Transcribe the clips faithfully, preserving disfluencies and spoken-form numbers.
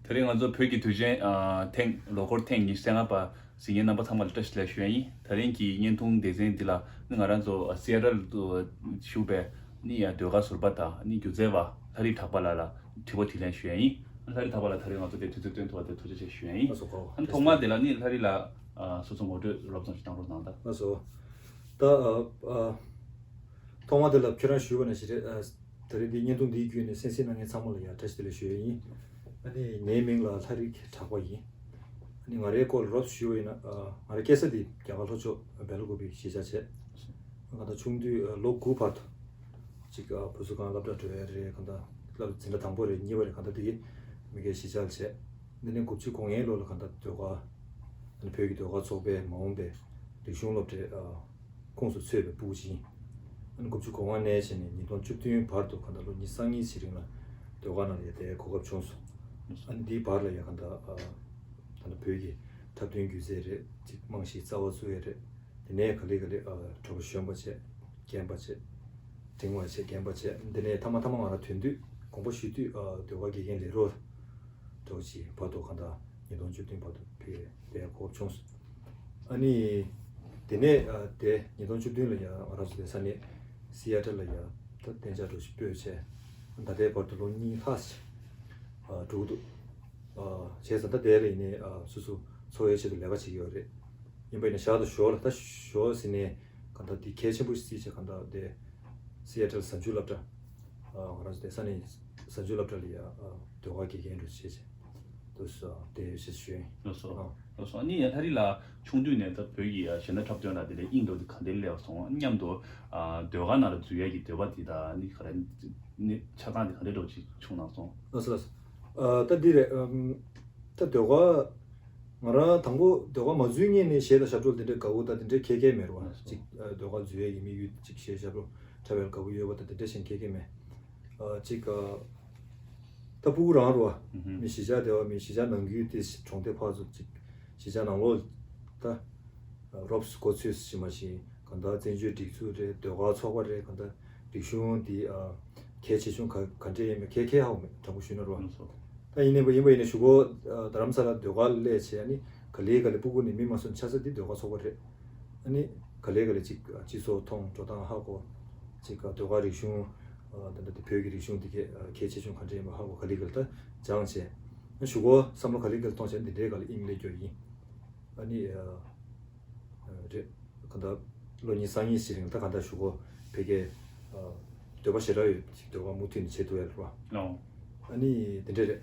དེ་རིང་ང་ཚོ་བོད་ཀྱི་དུས་ཆེན་ཨ་ཐེངས་ལོ་འཁོར་ཐེངས་ཉི་ཤུ་རྩ་ལྔ་པ་གཟིགས་མཁན་རྣམ་པ་ཚང་མ་ལ་བཀྲ་ཤིས་བདེ་ལེགས་ཞུ་ཡ་ཡིན། དེ་རིང་གི་བརྙན་ཐུང་སྡེ་ཚན་འདི་ལ་ནི་ང་རང་ཚོ་ཨ་སི་ཨེ་ཊལ་དུ་བཞུགས་པའི་ནི་ཡ་ཟློས་གར་ཟུར་པ་དང་ནི་སྒྱུ་རྩལ་བ་ལྷ་རིག་གྲགས་པ་ལགས་ལ་དྲི་བ་དྲིས་ལན་ཞུ་ཡ་ཡིན། ལྷ་རིག་གྲགས་པ་ལགས་དེ་རིང་ང་ཚོ་དེ་དུས་ཚོད་བཏོན་ཐུབ་པ་དེ་ཐུགས་རྗེ་ཆེ་ཞུ་ཡ་ཡིན། ཨ་སོ་གོ་ཨ་ཐོག་མ་དེ་ལ་ནི་ལྷ་རིག་ལགས་ཨ་སོ་སོ་ངོ་སྤྲོད་རོབ་ཙམ་ཞིག་གནང་རོགས་གནང་དང་། ཨ་སོ། ད་ཨ་ཨ་ཐོག་མ་དེ་ལ་ཁྱོད་རང་ཞུས་པ་ནང་བཞིན་རེད། ཨ་ད་རེས་འདི་བརྙན་ཐུང་འདིའི་བརྒྱུད་ནས་གསན་གཟིགས་གནང་མཁན་ཚང་མ་ལ་ཡང་བཀྲ་ཤིས་བདེ་ལེགས་ཞུ་ཡས་ཡིན། ཨ་ནི་ངའི་མིང་ལ་ལྷ་རིག་གྲགས་པ་ཡིན། ཨ་ནི་ང་རའི་སྐོར་རོབ་ཞུས་པ་ཡིན་ན་ཨ་ང་རའི་སྐྱེས་ས་འདི་རྒྱ་གར་ལྷོ་ཕྱོགས་སྦེལ་ཀོབ་པའི་གཞིས་ཆགས་བྱས། ང་ད་ཆུང་དུས་ཨ་ལོ་དགུ་བར་དུ་ཅིག་ཨ་བུ་གསོ་ཁང་སློབ་གྲྭ་འགྲོ་ཡས་རེད། གང་ལྟར་སློབ་འཛིན་གྲྭ་དང་པོ་རེད་གཉིས་པ་རེད་གང་ལྟར་དེ་གི་མི་སྒེར་གཞིས་ཆགས་བྱས། འདི་ནས་དགུ་བཅུ་གོ་ལྔའི་ལོ་ལ་གང་ལྟར་ཟློས་གར་ཨ་ནི་བོད་ཀྱི་ཟློས་གར་ཚོགས་པའི་མ་འོངས་པའི་རིག་གཞུང་སློབ་གྲྭའི་ཨ་ཁོངས་སུ་ཚུད་པའི་སྤུ་གུ་ཅིག་ཡིན། ཨ་ནི་དགུ་བཅུ་གོ་ལྔ་ནས་བྱས་ནས་ཉིས་སྟོང་བཅུ་བདུན་བར་དུ་གང་ལྟར་ལོ་ཉི་ཤུ་རྩ་གཉིས་ཕྱེད་རིང་ལ་ཟློས་གར་ནང་ལ་ཡར་བསྡད་གོ་སྐབས་བྱུང་སོང་། ཨ་ནི་འདིའི་བར་ལ་ཡང་གང་ལྟར་ཨ་ད་ལྟ་བོད་ཀྱི་འཁྲབ་སྟོན་སྒྱུ་རྩལ་རེད་ཅིག་རྨང་གཞིའི་རྩ་བ་བཙུགས་ཡས་རེད། དེ་ནས་ག་ལེ་ག་ལེ་ཨ་གྲོགས་པོ་གཞོན་པ་བྱས་རྒན་པ་བྱས་འབྲིང་བ་བྱས་རྒན་པ་བྱས་དེ་ནས་མཐའ་མ་མཐའ་མ་ང་རང་ཐོན་དུས་དགོངས་པ་ཞུ་དུས་ཨ་ཟློས་གར་དགེ་རྒན་ལས་རོགས་འདྲ་བོ་ཅིག་བར་དུ་གང་ལྟར་ཉིས་སྟོང་བཅུ་བདུན་བར་དུ་ཕེབས་པའི་གོ་སྐབས་བྱུང་སོང་། ཨ་ནི་དེ་ནས་ཨ་དེ་ཉིས་སྟོང་བཅུ་བདུན་ལ་ཡང་ང་རང་ཚོ་དེ་ས་གནས་སི་ཨེ་ཊལ་ལ་ཡང་ད་གཏན་འཇགས་འགྲོ་ཞིག་སྤོས་བྱས་ད་ལྟའི་བར་དུ་ལོ་གཉིས་ལྷག་ཅིག་ཨ་འགྲོ་གི་འདུག་ཨ་བྱས་ཙང་ད་དེ་ལ་ཡིན་ནའི་ཨ་སོ་སོ་འཚོ་བའི་ཆེད་དུ་ལས་ཀ་བྱེད་ཀྱི་ཡོད་རེད། ཡིན་པ་ཡིན་ན་ཞག་དང་ཞོར་ལ་ད་ཞོར་ཟིན་ནས་གང་ལྟར་དེ་གལ་ཆེན་པོ་ཞིག་བརྩིས་བྱས་གང་ལྟར་དེ་སི་ཨེ་ཊལ་གཟའ་མཇུག་སློབ་གྲྭ་ཨ་ང་རང་ཚོ་དེ་ས་གནས་གཟའ་མཇུག་སློབ་གྲྭ་ལ་ཡ་ཨ་ཟློས་གར་དགེ་རྒན་འདྲ་བྱས་བྱས་དུ་སོ་དེ་ཡོད་ཞེས་ཞུ་ཡིན། ལགས་སོ། ཨ་ལགས་སོ། ཨ་ནི་ཡ་ལྷ་རིག་ལགས་ཆུང་དུས་ནས་ད་བོད་ཀྱི་ཡ་གཞས་སྣ་འཁྲབ་སྟོན་ལ་དེ་ལས་དབྱིངས་འགྲོ་དེ་ག་འདྲ་སླེབས་སོང་། མཉམ་དུ་ཨ་ཟློས་གར་ནང་ལ་འཛུལ་ཡས་ཀྱི་འདོད་པ་དེ་དང་ནི་ག་རེ་ནི་ཆགས་སྡང་དེ་ག་འདྲ་འདྲ་བོ་ཅིག་བྱུང་གནང་སོང་། ལགས་སོ་ལགས་སོ། ཨ་ད་འདི་རེད། ཨམ་ད་ཟློས་གར་ང་རང་དང་པོ་ཟློས་གར་མ་འཛུལ་སྔོན་ནས་གཞས་དང་ཞབས་བྲོ་དེ་འདྲའི་དགའ་བོ་དང་དེ་འདྲའི་ཁྱད་ཁྱད་མེད་རེད་བ། ལགས་སོ། ཅིག་ཨ་ཟློས་གར་འཛུལ་ཡས་ཀྱི་དམིགས་ཡུལ་ཅིག་གཞས་ཞབས་བྲོ་འཁྲབ་པའི་དགའ་བོ་ཡོད་པ་དང་དེ་འདྲ་ཞིག་ཁྱད་ཁྱད་མེད། ཨ་ཅིག་ཨ་ད་སྤུ་གུ་རང་རེད་བ། ཨུ་ཧུམ། མི་གཞིས་ཆགས་དེ་བ་མི་གཞིས་ཆགས་ནང་ཁུལ་དེ་གྲོང་སྡེ་ཕར་ཚུར་ཅིག་གཞིས་ཆགས་ནང་ལོགས་ད་རོབ་ཙམ་གོ་ཚོད་ཅིག་མ་གཞི་གང་ལྟར་བཙན་བྱོལ་སྒྲིག་འཛུགས་རེད། ཟློས་གར་ཚོགས་པ་རེད། གང་ལྟར་རིག་གཞུང་འདི་ཨ་གལ་ཆེ་ཆུང་ག་ག་འདྲས་ཡིན་མིན་ཁྱད་ཁྱད་ཧ་གོ་མེད། དྲང་པོ་ཞུས་ན་རོ། ལགས་སོ། ད་ཡིན་ནའི་ཡིན་པ་ཡིན་པ་ཡིན་ན་གཞུག་གུ་ཨ་རྡ་རམ་ས་ལ་ཟློས་གར་སླེབས་བྱས་ཨ་ནི་ག་ལེ་ག་ལེ་སྤུ་གུ་ནས་མི་མང་སོང་ཆགས་ས་འདི་ཟློས་གར་ཚོགས་པ་རེད། ཨ་ནི་ག་ལེ་ག་ལེ་ཅིག་སྤྱི་ཚོགས་མཐོང་འགྲོ་སྟངས་ཧ་གོ་ཅིག་ཟློས་གར་རིག་གཞུང་ད་ལྟ་དེ་བོད་ཀྱི་རིག་གཞུང་འདི་གས་གལ་ཆེ་ཆུང་ག་འདྲས་ཡིན་པ་ཧ་གོ་ག་ལེ་ག་ལེ་ད་སྦྱངས་བྱས་ཨ་གཞུག་གུ་བསམ་བློ་ག་ལེ་ག་ལེ་གཏོང་བྱས་འདི་འདྲའི་ག་ལེ་དབྱིངས་སླེབས་རྒྱུ་ཡིན། ཨ་ནི་ཨ་རེད། གང་ལྟར་ལོ་ཉི་ཤུ་རྩ་གཉིས་ཤིག་རིང་ད་གང་ལྟར་གཞུག་གུ་བོད་སྐད་ཨ་འདོད་པ་ཞེ་དྲག་ཡོད་ཅིག་འདོད་པ་མུ་མཐུད་ནས་བྱེད་ཐུབ་ཡ་ལ་རོ། ཨོ། ཨ་ནི་དེ་འདྲས་རེད།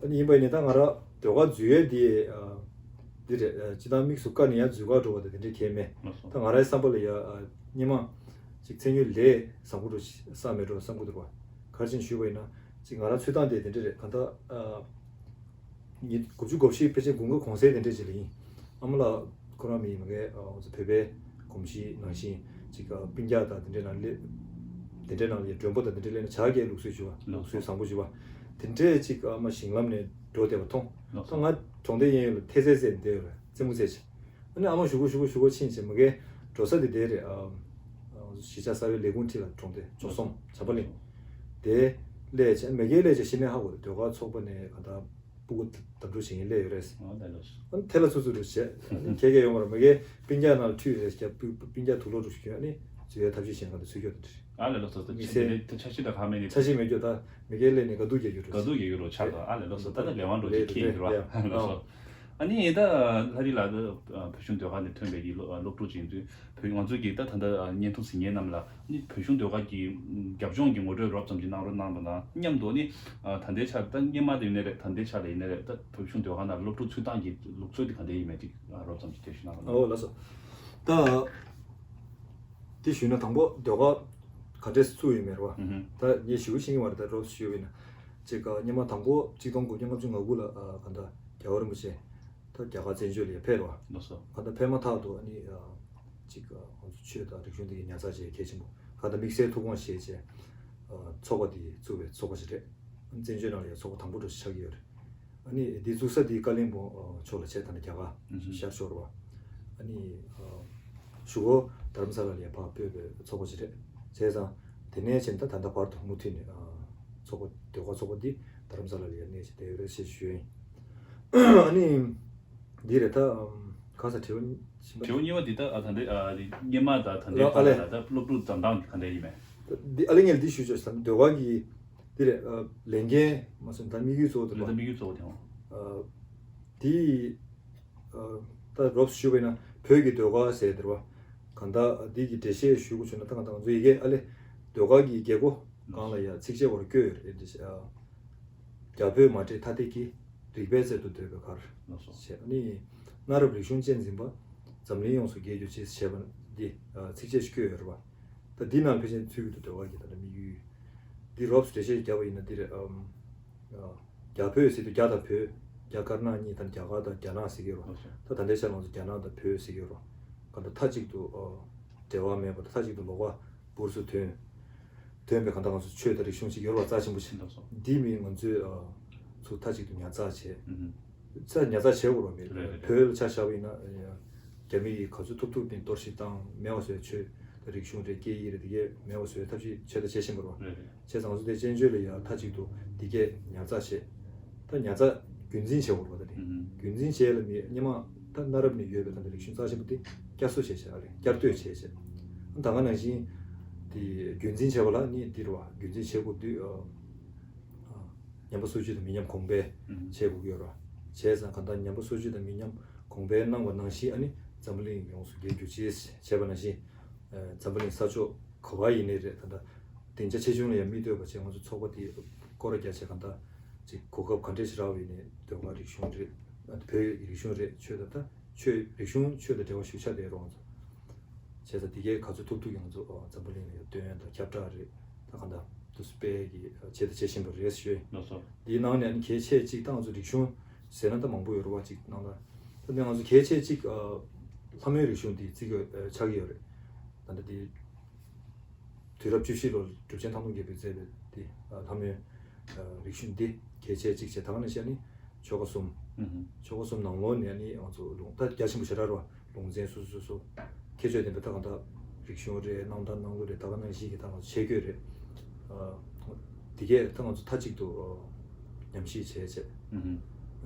ཨ་ནི་ཡིན་པ་ཡིན་ནའི་ད་ང་རང་ཟློས་གར་འཛུལ་ཡས་དེ་ཨ་འདི་རེད། ཨ་སྤྱིར་བཏང་དམིགས་སུ་བཀར་ནས་ཡར་འཛུལ་གར་འགྲོ་བ་དང་དེ་འདྲས་གང་ཡང་མེད། ལགས་སོ། ད་ང་རའི་བསམ་པ་ལ་ཡ་ཨ་སྔོན་མ་ཅིག་ཚན་ཉུལ་ལས་བཟང་པོ་འགྲོ་བསམ་མེད་འགྲོ་བསམ་གྱི་འདུག་བ། ག་རེ་བྱས་ནས་ཞུས་པ་ཡིན་ན་ཅིག་ང་རང་འཚོལ་སྟངས་དེ་དེ་འདྲས་རེད། གང་ལྟར་ཨ། ཉིས་དགུ་བཅུ་གོ་བཞི་ཕལ་ཆེར་དགུན་ཁ་གུང་སེང་དེ་འདྲས་ཅིག་ལ་ཡིན། ཨ་མ་ལགས་ཁོ་རང་མི་མ་གའི་ཨ་ང་ཚོ་བོད་པའི་གོམས་གཤིས་ནང་བཞིན་ཅིག་ཨ་སྤུན་ཀྱག་དང་དེ་འདྲའི་ནང་སླེབས། དེ་འདྲའི་ནང་ལ་ཡ་མགྲོན་པོ་དང་དེ་འདྲའི་སླེབས་ན་ཇ་བརྒྱད་ལུགས་སྲོལ་ཞུ་བ་ལུགས་སྲོལ་བཟང་པོ་ཞུ་བ། དེ་འདྲས་ཅིག་ཨ་མ་ཞིང་ལམ་ནས་འགྲོ་བསྡད་པ་མཐོང་། ད་ང་གྲོང་སྡེ་གཡས་གཡོན་ལ་ཐེ་ཚེ་ཚེ་བསྡད་ཡོད་རེད། རྩེད་མོ་རྩེ་བྱས། ཨ་ནི་ཨ་མ་གཞུག་གུ་གཞུག་གུ་གཞུག་གུ་ཕྱིན་བྱས་མ་གའི་འགྲོ་ས་དེ་དེ་རེད། ཨ་གཞིས་ཆགས་གསར་པའི་ལས་ཁུངས་འཁྲིས་ལ་གྲོང་སྡེ་ཇོ་གསུམ་བྱམས་པ་གླིང་། དེ་སླེབས་བྱས་མ་གའི་སླེབས་བྱས་གཞི་ནས་ཧ་གོ་ཟློས་གར་ཚོགས་པ་ནས་གང་ལྟར་སྤུ་གུ་གདན་དྲུག་བྱེད་མཁན་སླེབས་ཡོད་རེད། ཨ་ལས་ལགས་སོ། ཨ་ནི་དེ་ལ་ཚུར་ཚུར་རུ་བྱས་ཨ་ནི་ཁྱེད་ཀྱིས་ཡོང་བར་མ་གའི་སྤུན་ཀྱག་ནང་ལ་ཁྲུས་རེད་ཀྱ་སྤུ་སྤུན་ཀྱག་དུག་ལོག་འགྲོ་ཞིག་ཨ་ནི་འཛུལ་ཡའི་ཐབས་ཤེས་བྱས་ནས་གང་ལྟར་ཚུར་སྐྱོད་དེ་འདྲ། ཨ་ལས་ལགས་སོ། ད་དམིགས་ཆེན་བསལ་དེ་འདྲའི་ད་འཆར་གཞི་ད་གང་མེད་ནི། འཆར་གཞི་མེད་རྒྱུ་ད་མ་གའི་སླེབས་ནས་དགའ་སྡུག་རྒྱག་རྒྱུ་རེད། དགའ་སྡུག་རྒྱག་རྒྱུ་རོ་ཆགས་ད། ཨ་ལས་ལགས་སོ། ད་ལས་དབང་འགྲོ་རྒྱུ་ཁྱེད་ཡིན་རོ། ཨ་ལས་ལགས་སོ། ཨ་ནི་ད་ལྷ་རི་ལགས་ད་བོད་གཞུང་ཟློས་གར་ནས་ཐོན་པའི་གི་སློབ་སློབ་ཕྲུག་ཅིག་ཡིན་དུས་བོད་ང་ཚོ་གི་ད་ད་ལྟ་བརྙན་ཐུང་གཟིགས་མཁན་རྣམས་ལ་ནི་བོད་གཞུང་ཟློས་གར་གྱི་རྒྱབ་ལྗོངས་ཀྱི་ངོ་སྤྲོད་རོབ་ཙམ་ཅིག་གནང་རོགས་གནང་བ་དང་མཉམ་དུ་ནི་ད་ལྟའི་ཆར་ད་སྔོན་མ་དེ་ཡིན་ནའི་རེད། ད་ལྟའི་ཆར་ལ་ཡིན་ནའི་རེད། ད་བོད་གཞུང་ཟློས་གར་ནང་སློབ་ཕྲུག་ཚུད་སྟངས་ཀྱི་ལུགས་སྲོལ་དེ་ག་འདྲ་ཡིན་མིན་ཅིག་རོབ་ཙམ་ཅིག་འགྲེལ་བཤད་གནང་རོགས་གནང་། ཨོ་ལགས་སོ། ད་དེ་ཞུས་ན་དང་པོ་ཟློས་གར་ག་འདྲས་ཚུགས་ཡོད་མེད་རེད་བ། ཨུ་ཧུམ། ད་ངས་ཞུ་ཤེས་ཀྱི་མ་རེད། ད་རོབ་ཞུས་པ་ཡིན་ན་ཅིག་སྔོན་མ་དང་པོ་གཅིག་སྟོང་དགུ་བརྒྱ་ལྔ་བཅུ་ང་དགུ་ལ་ཨ་གང་ལྟར་རྒྱལ་བ་རིན་པོ་ཆེ་ད་རྒྱ་གར་བཙན་བྱོལ་ལ་ཡར་ཕེབས་རེད་བ། ལགས་སོ། གང་ལྟར་ཕེབས་མ་ཐག་ཏུ་ཨ་ནི་ཨ་ཅིག་ཨ་ང་ཚོ་ཆོས་དང་རིག་གཞུང་འདི་གའི་ཉར་ཚགས་བྱེད་གལ་ཆེན་པོ་གང་ལྟར་དམིགས་བསལ་ཐུགས་དགོངས་བཞེས་བྱས་ཨ་ཚོགས་པ་འདི་བཙུགས་པའི་ཚོགས་པ་ཞིག་རེད། བཙན་བྱོལ་ནང་ལ་ཡང་ཚོགས་པ་དང་པོ་འདྲ་ཞིག་ཆགས་ཀྱི་ཡོད་རེད། ཨ་ནི་འདི་བཙུགས་ས་འདི་ཀ་ལིང་པོང་ཕྱོགས་ལ་བྱས། ད་ནི་རྒྱ་གར་ཨུ་ཧུམ། ཤར་ཕྱོགས་རེད་བ། ཨ་ནི་གཞུག་གུ་རྡ་རམ་ས་ལ་ལ་ཡ་ཕར་སྤོས་པའི་ཚོགས་པ་ཞིག་རེད། བྱས་ཙང་དེ་ནས་བྱས་ད་ད་ལྟ་བར་དུ་མུ་མཐུད་ནས་ཚོགས་པ་ཟློས་གར་ཚོགས་པ་འདི་ རྡ་རམ་ས་ལ་ལ་ཡ་གནས་བྱས་བསྡད་ཡོད་རེད་ཅེས་ཞུ་ཡ་ཡིན། ཨ་ནི་འདི་རེད་ད། ག་ས་དྲི་བ་གཉིས་པ། དྲི་བ་གཉིས་པ་འདི་ད་ཨ་ད་འདི་ཨ་འདི་སྔོན་མ་ད་ད་འདི་ཨ་ལེ། ད་སློབ་ཕྲུག་འཛིན་སྟངས་ག་འདྲ་ཡིན་མེད། འདི་ཨ་ལེ་ངས་འདི་ཞུ་ཆོག་ཟེར་ན་ཟློས་གར་གྱི་འདི་རེད། ལས་འགན་མ་སོང་ད་དམིགས་ཡུལ་གཙོ་བོ་དེ་ལ་ད་དམིགས་ཡུལ་གཙོ་བོ་དེ་འོང་། འདི་ད་རོབ་ཞུས་པ་ཡིན་ན་བོད་ཀྱི་ཟློས་གར་ཟེར་དེ་རེད་བ། གང་ལྟར་འདི་གི་འགྲེལ་བཤད་ཞུ་དགོས་བྱུང་ན་ད་གང་ལྟར་ང་ཚོ་ཡི་གེ་ཨ་ལེ་ཟློས་གར་གྱི་རྒྱལ་སྒོ་སྒང་ལ་ཡ་ཚིགས་བཅད་བར་བཀོད་ཡོད་རེད། འདི་རྒྱ་བོད་མ་འདྲེས་ཐ་དད་ཀྱི། རིག་པའི་རྩལ་དུ་འདོད་པའི་གར། ལགས་སོ། ཞེས་ནི། གནའ་རབས་རིག་གཞུང་གཅེས་འཛིན་པ། འཛམ་གླིང་ཡོངས་སུ་རྒྱས་གྱུར་ཅིག་ཞེས་པ་འདི་ཚིགས་བཅད་ཅིག་བཀོད་ཡོད་རེད་བ། ད་འདི་ནང་ཕལ་ཆེར་ཚུད་ཀྱི་འདུག་ཟློས་གར་གྱི་ད་ལྟ་དམིགས་ཡུལ། འདི་རོབ་འགྲེལ་བཤད་རྒྱབ་པ་ཡིན་ན་འདི་རེད། ཨམ། རྒྱ་བོད་ཟེར་དུས་རྒྱ་དང་བོད། རྒྱ་དཀར་ནག་གཉིས་དང་རྒྱ་གར་དང་རྒྱ་ནག་ཟེར་གྱི་ཡོད་རེད་བ། ལགས་སོ། ད་ད་ལྟའི་ཆར་ང་ཚོ་རྒྱ་ནག་དང་བོད་ཟེར་གྱི་ཡོད་རེད་བ། གང་ལྟར་མཐའ་གཅིག་ཏུ་འབྲེལ་བ་མེད་པ་དང་མཐའ་གཅིག་ཏུ་ལོགས་ཀ་བུར་སུ་ཐོན། ཐོན་པའི་གང་ལྟར་ང་ཚོ་ཆོས་དང་རིག་གཞུང་ཅིག་ཡོད་རེད་བ། རྩ་ཆེན་པོ་ཅིག་ལགས་སོ། འདི་མིན་ང་ཚོས་ཨ། ཚུར་མཐའ་གཅིག་ཏུ་ཉར་ཚགས་བྱས། ཨུ་ཧུ། ཚ་ཉར་ཚགས་བྱེད་དགོས་རེད་མེད། རེད་རེད་རེད། བོད་ལ་ཆ་བཞག་པ་ཡིན་ན་ཨ། རྒྱ་མི་ཡིས་ག་ཚོད་ཐུབ་ཐུབ་ནས་གཏོར་བཤིག་བཏང་མེད་པ་བཟོས། ཆོས་དང་རིག་གཞུང་རེད་སྐད་ཡིག་རེད་དེ་གས་མེད་པ་བཟོས་ཐབས་ཤེས་བྱས་དང་བྱེད་བཞིན་པ་རེད་བ། རེད་རེད། བྱས་ཙང་ང་ཚོ་དེ་བཙན་བྱོལ་ལ་ཡ་མཐའ་གཅིག་ཏུ་འདི་གས་ཉར་ཚགས་བྱས། ད་ཉར་ཚགས་རྒྱུན་འཛིན་བྱེད་དགོས་རེད་བ། ད་དེ་ཨུ་ཧུ། རྒྱུན་འཛིན་བྱས་ལ་མི་སྔོན་མ་ད་གནའ་རབས་ནས་ཡོད་པའི་ད་ལྟ་རིག་གཞུང་རྩ་ཆེན་པོ་དེ་བསྐྱར་གསོ་བྱས་བྱས་ཨ་རེད། བསྐྱར་ཟློས་བྱས་བྱས། ད་ག་ནང་བཞིན་དེ་རྒྱུན་འཛིན་བྱེད་པ་ལ་ནི་འདི་རེད་བ། རྒྱུན་འཛིན་བྱེད་དགོས་དུས་ཨ། ཨ། ཉམས་པ་སོར་ཆུད་དང་མི་ཉམས་གོང་འཕེལ་ཨུ་ཧུ། བྱེད་དགོས་ཀྱི་ཡོད་རེད་བ། བྱས་ཙང་གང་ལྟར་ཉམས་པ་སོར་ཆུད་དང་མི་ཉམས་གོང་འཕེལ་གནང་བ་ནང་བཞིན་ཨ་ནི་འཛམ་བུ་གླིང་ཡོངས་སུ་རྒྱས་གྱུར་ཅིག་བྱས་པ་ནང་བཞིན། ཨ། འཛམ་བུ་གླིང་ས་ཕྱོགས་ག་བ་ཡིན་ནའི་རེད། ད་ལྟ་སྡིངས་ཆ་ཆེ་ཆུང་ལ་ཡང་མི་ལྟོས་པ་བྱས་ང་ཚོ་ཚོགས་པ་དེ་སྐོར་ར་རྒྱག་བྱས་གང་ལྟར་ཅིག་གོ་སྐབས་ག་འདྲས་ཤིག་རག་པ་ཡིན་ནའི་ཟློས་གར་རིག་གཞུང་རེད། ཨ། བོད་ཀྱི་རིག་གཞུང་རེད། ཆོས་ད་ལྟ་ཆོས་རིག་གཞུང་ཆོས་དང་འབྲེལ་བ་ཞུ་ཆ་དེ་རོགས་ང་ཚོ། བྱས་ཙང་འདི་གས་ག་ཚོད་ཐུབ་ཐུབ་ཀྱིས་ང་ཚོ་ཨ། འཛམ་བུ་གླིང་ལ་ཡང་སྟོན་ཡ་དང་ཁྱབ་བསྒྲགས་རེད། ད་གང་ལྟར་དུ་སྤེལ་གྱི་བྱས་དང་བྱེད་བཞིན་པ་རེད་ཞུ་ཡིན། ལགས་སོ། འདིའི་ནང་ནས་ཨ་ནི་གལ་ཆེ་གཅིག་ད་ང་ཚོ་རིག་གཞུང་ཟེར་ན་ད་མང་པོ་ཡོད་རེད་བ། གཅིག་ནང་ལ་ད་ནི་ང་ཚོ་གལ་ཆེ་གཅིག་ཨ། ལྷ་མོའི་རིག་གཞུང་འདི་བརྩི་གི་ཨ། ཆགས་ཀྱི་ཡོད་རེད། ད་ལྟ་འདི་དུས་རབས་བཅུ་བཞི་ལོར་གྲུབ་ཆེན་ཐང་སྟོང་རྒྱལ་པོས་མཛད་པའི་འདི་ཨ། ལྷ་མོའི་ཨ། རིག་གཞུང་འདི་གལ་ཆེ་གཅིག་བྱས། ད་ག་ནང་བཞིན་ཨ་ནི་ཆོལ་ཁ་གསུམ། ཨུ་ཧུ། ཆོལ་ཁ་གསུམ་ནང་ལོགས་ནས་ཨ་ནི་ང་ཚོ་ལུང་ད་རྒྱ་ཆེན་པོ་ཞེ་དྲག་རེད་བ། ལུང་ཚན་སོ་སོ་སོ་སོ། ཁྱད་ཆོས་ལྡན་པའི་ད་གང་ལྟར་རིག་གཞུང་རེད། གནང་སྟངས་གནང་ལུགས་རེད། ད་ག་ནང་བཞིན་གྱི་ད་ང་ཚོ་ཆས་གོས་རེད། ཨ། འདི་གས་ད་ང་ཚོ་མཐའ་གཅིག་ཏུ་ཨ། ཉམས་ཞིབ་བྱས་བྱས། ཨུ་ཧུ།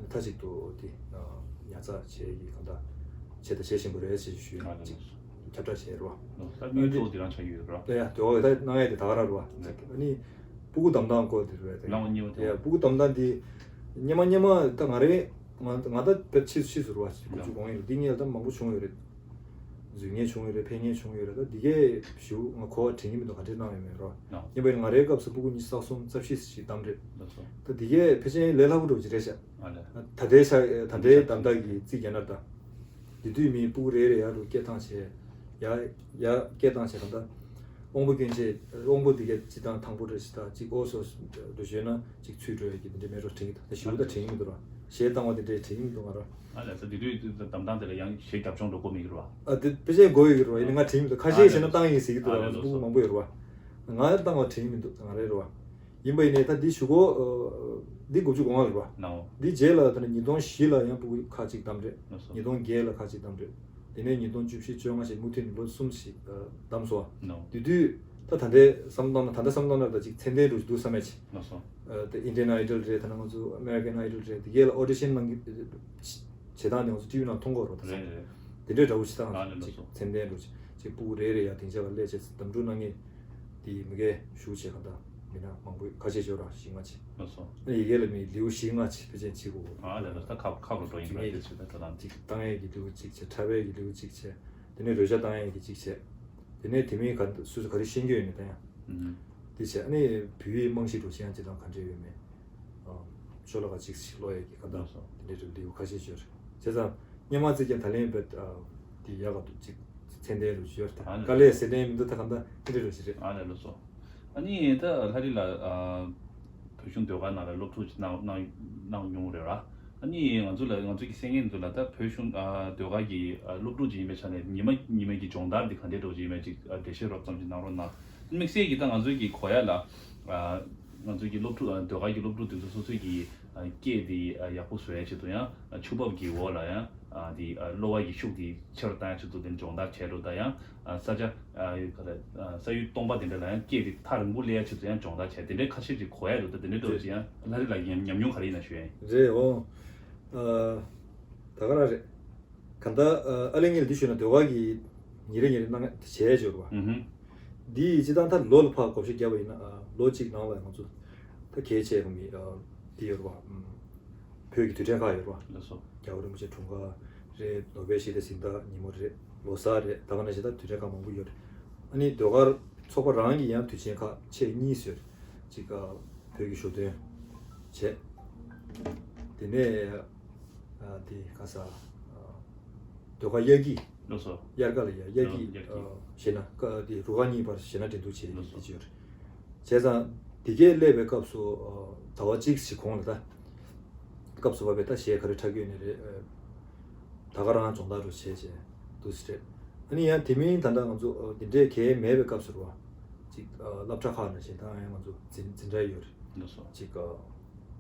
མཐའ་གཅིག་ཏུ་འདི་ཨ། ཉར་ཚགས་བྱས་ཀྱི་གང་ལྟར་བྱས་དང་བྱེད་བཞིན་པ་རེད་ཅེས་ཞུས། ཨ་ལགས་སོ། ཁྱབ་བསྒྲགས་བྱས་རེད་བ། ད་དངུལ་གཙོ་བོ་འདི་རང་ཆགས་ཡོད་རེད་བ། ད་ཡ་དེ་བ་ད་གནང་ཡས་དེ་ད་ག་རང་རེད་བ། ཨ་ནི་སྤུ་གུ་བདམས་སྟངས་སྐོར་དེ་རེད་བ། ད་གནང་བ་གཉིས་པ་དེ་ཡ་སྤུ་གུ་བདམས་སྟངས་འདི་སྔོན་མ་སྔོན་མ་ད་ང་རེད། ང་ང་ད་བེད་ཕྱིས་ཕྱིས་སུ་རུ་བ་ཞིག་ཀུ་ཅུ་གོང་ཡིན་རུ་འདི་ངས་ད་མང་པོ་བྱུང་ཡོད་རེད། འཛུལ་ངེས་བྱུང་ཡོད་རེད། ཕན་ངེས་བྱུང་ཡོད་རེད། ད་འདི་གས་ཞུ་ང་གོ་བ་དྲན་གྱི་མི་འདུག་ག་འདྲས་གནང་ཡོད་མེད་རོ། ཡིན་པ་ཡིན་ང་རའི་སྐབས་སུ་སྤུ་གུ་ཉི་ཤུ་རྩ་གསུམ་རྩ་བཞི་ཞིག་བདམས་རེད། ད་འདི་གས་ཕལ་ཆེར་ལས་སླ་པོ་འགྲོ་གི་རེད་ཤག་ད་ལྟའི་ཆ་ད་ལྟའི་གདམ་དག་གི་རྩིས་རྒྱག་ན་ད། འདི་དུས་མི་སྤུ་གུ་རེ་རེ་ཡར་རུ་སྐད་བཏང་བྱས། ཡར་ཡར་སྐད་བཏང་བྱས་གང་ལྟར། དབང་པོ་སྐྱོན་ཆེ། དབང་པོ་འདི་གས་སྤྱི་བཏང་དང་པོ་རེ་ཞིག་དང་གཅིག་ཨོ་སོ་སོ་འགྲོ་བྱོས་ན་གཅིག་ཚུད་འགྲོ་ཡ་གི་འདི་འདྲའི་མེད་འགྲོ་དྲན་གྱི་འདུག་ད་ཞུ་ད་དྲན་གྱི་མི་འདུག་ར། གཞས་བཏང་བ་འདི་འདྲའི་དྲན་གྱི་མི་འདུག་ང་ར། ཨ་ལས་ས་འདི་དུས་གདམ་སྟངས་དེ་ལ་ཡང་གཞས་རྒྱབ་ལྗོངས་འགྲོ་དགོས་མེད་ཀྱི་ར་བ། ཨ་དེ་དཔེ་ཆའི་མགོ་ཡོད་ཀྱི་ར་བ། ཡིན་ན་ང་དྲན་གྱི་མི་འདུག་ཁ་ཤས་ཨ་ལས་བྱས་ན་ལགས་བཏང་ཡིན་ཟེར་གྱི་འདུག་ཨ་ར། ང་ལས་ང་ཚོ་སོ། སྤུ་གུ་མང་པོ་ཡོད་ར་བ། ང་ལ་བཏང་བ་དྲན་གྱི་མི་འདུག་ང་རའི་ར་བ། ཡིན་པ་ཡིན་ནའི་ད་འདི་ཞུ་གོ་འདི་དགུ་བཅུ་གོ་ལྔ་རེད་བ། ནའོ། འདི་རྗེས་ལ་ད་ནི་ཉིས་སྟོང་བཞི་ལ་ཡང་སྤུ་གུ་ཁག་ཅིག་བདམས་རེད། ལགས་སོ། ཉིས་སྟོང་བརྒྱད་ལ་ཁག་ཅིག་བདམས་རེད། དེ་ནས་ཉིས་སྟོང་བཅུ་བཞི་བཅོ་ལྔ་ཞེས་མུ་མཐུད་ནས་ལོ་གསུམ་ཞིག་ཨ། བདམས་སོང་བ། ནའོ། དེ་དུས་ད་ད་ལྟའི་བསམ་བློ་བཏང་ན་ད་ལྟ་བསམ་བློ་བཏང་ན་ད་ཅིག་ཚད་ལྡན་རུ་འདུག་བསམ་ཡ་ཅིག་ལགས་སོ། ཨ། ད་Indian Idol་རེད། ད་ནང་ང་ཚོ་American Idol་རེད། དེ་གས་ལ་audition་གནང་གི་བྱེད་སྟངས་དེ་ང་ཚོ་ཊི་ཝི་ནང་མཐོང་གི་ཡོད་རེད་བ། ད་རེད་རེད། དེ་འདྲའི་འདྲ་བོ་བྱེད་སྟངས་ཨ་ནི་ལགས་ཅིག་སོ། ཚད་ལྡན་རུ་ཅིག་སྤུ་གུ་རེ་རེ་ཡ་སྡིངས་ཆ་ལ་སླེབས་བྱས་གདམ་འགྲུལ་གནང་མཁན་དེ་མི་སྒེར་ཞུགས་བྱས་ག་ད་མི་སྣ་མང་པོ་ཁ་ཤས་ཤོར་ར་ཞིག་མ་བྱེད། ལགས་སོ། ཨ་ནི་ཡི་གེ་ལ་མི་ལེའུ་བཞི་ལྔ་ཅིག་ཕལ་ཆེར་བྱེད་དགོས། ཨ་ལས་ལགས་ད་ཁག་ཁག་རུ་འགྲོ་ཡིན་པ་དེ་ཚོ་ད་ད་ལམ་ཅིག་བཏང་ཡས་ཀྱི་ལེའུ་གཅིག་བྱས། འཁྲབ་ཡས་ཀྱི་ལེའུ་གཅིག་བྱས། དེ་ནས་རོལ་ཆ་བཏང་ཡས་ཀྱི་གཅིག་བྱས། དེ་ནས་དེ་མིན་ག་སུ་སུ་ག་རེ་ཤེས་ཀྱི་ཡོད་མེད་ད་ཡང་། ཨུམ། དེ་བྱས་ཨ་ནི་བོད་ཡིག་རྨང་གཞི་འགྲོ་ཆེ་ཡང་སྤྱི་དང་ག་འདྲས་ཡོད་མེད། ཨ། ཤོ་ལོ་ཀ་གཅིག་ཞིག་ཀློག་ཡས་ཀྱི་ག་འདྲ་ལགས་སོ། དེ་འདྲས་རེད། ལེའུ་ཁ་ཤས་ཤོར་རེད། བྱས་ཙང་སྔོན་མ་བརྩི་མཁན་ད་ལན་བེད་ཨ། དེ་ཡག་ག་འདུག་ཅིག་ཚད་ལྡན་རུ་ཤོར་ད། ཨ་ནི་དཀའ་ལས་ཟེར་ནས་མི་འདུག་ད་ག་འདྲ་དེ་འདྲས་རུ་ཞིག་རེད། ཨ་ནི་ལགས་སོ། ཨ་ནི་ད་ལྷ་རི་ལགས་ཨ། བོད་གཞུང་ཟློས་གར་ནང་ལ་སློབ་ཕྲུག་ཅིག་གནང་གནང་གནང་མྱོང་རེད་ར། ཨ་ནི་ང་ཚོ་ལ་ང་ཚོ་གི་གསན་མཁན་ཚོ་ལ་ད་བོད་གཞུང་ཨ་ཟློས་གར་གྱི་ཨ་སློབ་ཕྲུག་ཅིག་ཡིན་པའི་ཆ་ནས་ཉི་མ་ཉི་མ་གི་སྦྱོང་བརྡར་འདི་ག་འདྲས་འགྲོ་གི་ཡོད་མེད་ཅིག་ཨ་འགྲེལ་བཤད་རོབ་ཙམ་ཅིག་གནང་རོགས་གནང་། དམིགས་བསལ་གྱི་ད་ང་ཚོ་གི་གོ་ཡ་ལ་ཨ་ང་ཚོ་གི་སློབ་ཕྲུག་ཨ་ཟློས་གར་གྱི་སློབ་ཕྲུག་དེ་ཚོ་སོ་སོ་གི་ཨ་སྐད་འདི་ཨ་ཡག་པོ་བཟོ་ཡ་ཆེད་དུ་ཡང་ཨ་ཆུ་འབབ་ཀྱི་འོག་ལ་ཡང་ ཨ་དེ་ཨ་གློ་བ་ཡི་ཤུགས་དེ་ཆེ་རུ་བཏང་ཡ་ཆེད་དུ་དེ་སྦྱོང་བརྡར་བྱས་འགྲོ། ད་ཡང་ཨ་ས་ཆ་ཨ་ག་རེ་ཨ་ས་ཡུལ་སྟོང་པ་དེ་འདྲ་ལ་ཡང་སྐད་དེ་ཐག་རིང་པོ་སླེབས་ཡ་ཆེད་དུ་ཡང་སྦྱོང་བརྡར་བྱས། དེ་འདྲའི་ཁ་ཤས་ཅིག་གོ་ཡ་འདུག། ད་དེ་འདྲའི་འདྲ་བོ་ཅིག་ཡང་ལྷ་རི་ལགས་ཀྱི་ཉམས་མྱོང་ག་རེ་ཡིན་ན་ཞུ་ཡ་ཡིན། རེད་འོ། ཨ་ད་ག་རང་རེད། གང་ལྟར་ཨ་ཨ་ལེ་ངས་འདི་ཞུས་ན་ཟློས་གར་གྱི་ཉིན་རེ་ཉིན་རེ་གནང་བྱས་ཡོད་རེད་བ། ཨུ་ཧུ། འདི་སྤྱིར་བཏང་ད་ལོ་ལ་ཕར་བགོ་བཤའ་བརྒྱབ་པ་ཡིན་ན་ཨ་ལོ་གཅིག་ནང་ལ་ང་ཚོ་ད་གལ་ཆེ་བ་མི་ཨ་འདི་ཡོད་རེད་བ། ཨུམ། བོད་ཀྱི་དུས་དྲན་ཁག་ཡོད་རེད་བ། ལགས་སོ། རྒྱལ་བ་རིན་པོ་ཆེ་འཁྲུངས་སྐར་རེད། ནོ་བེལ་ཞི་བདེ་གཟེངས་རྟགས་ཉིན་མོ་རེད། ལོ་གསར་རེད། ད་ག་ནང་བཞིན་ད་དུས་དྲན་ཁག་མང་པོ་ཡོད་རེད། ཨ་ནི་ཟློས་གར་ཚོགས་པ་རང་གི་ཡང་དུས་ཆེན་ཁག་ཆེད་གཉིས་ཡོད་རེད། གཅིག་ཨ་བོད་ཀྱི་ཞོ་སྟོན་བྱས། དེ་ནས་ཨ་དེ་ག་ས་ཨ་ཟློས་གར་དབྱར་སྐྱིད། ལགས་སོ། དབྱར་ཁ་ལ་ཡ་དབྱར་སྐྱིད། ཨ་དབྱར་སྐྱིད། ཨ་ཞེ་ན་ཀ་དེ་རུ་ཁག་གཉིས་བར་ཞེ་ན་འགྲན་བསྡུར་བྱས། ལགས་སོ། དེ་བྱས་ཡོད་རེད། བྱས་ཙང་དེ་གས་སླེབས་པའི་སྐབས་སུ་ཨ་ཟླ་བ་གཅིག་ཞིག་གོང་ལ་ད་སྐབས་སུ་བབས་པའི་ད་གཞས་ག་རེ་འཁྲབ་ཀྱི་ཡོད་ནི་རེད། ཨ་ད་ག་རང་སྦྱོང་བརྡར་རུ་བྱས་བྱས་འདུག་སེ་རེད། ཨ་ནི་ཡང་དེ་མིན་ད་ལྟ་ང་ཚོ་ཨ་འདི་འདྲའི་གས་མེད་པའི་སྐབས་སུ་རུ་བ་ཅིག་ཨ་སློབ་གྲྭ་ཁག་ནང་བཞིན་ད་ཡང་ང་ཚོ་འཛིན་འཛིན་གྲྭ་ཡོད་རེད། ལགས་སོ། ཅིག་ཨ་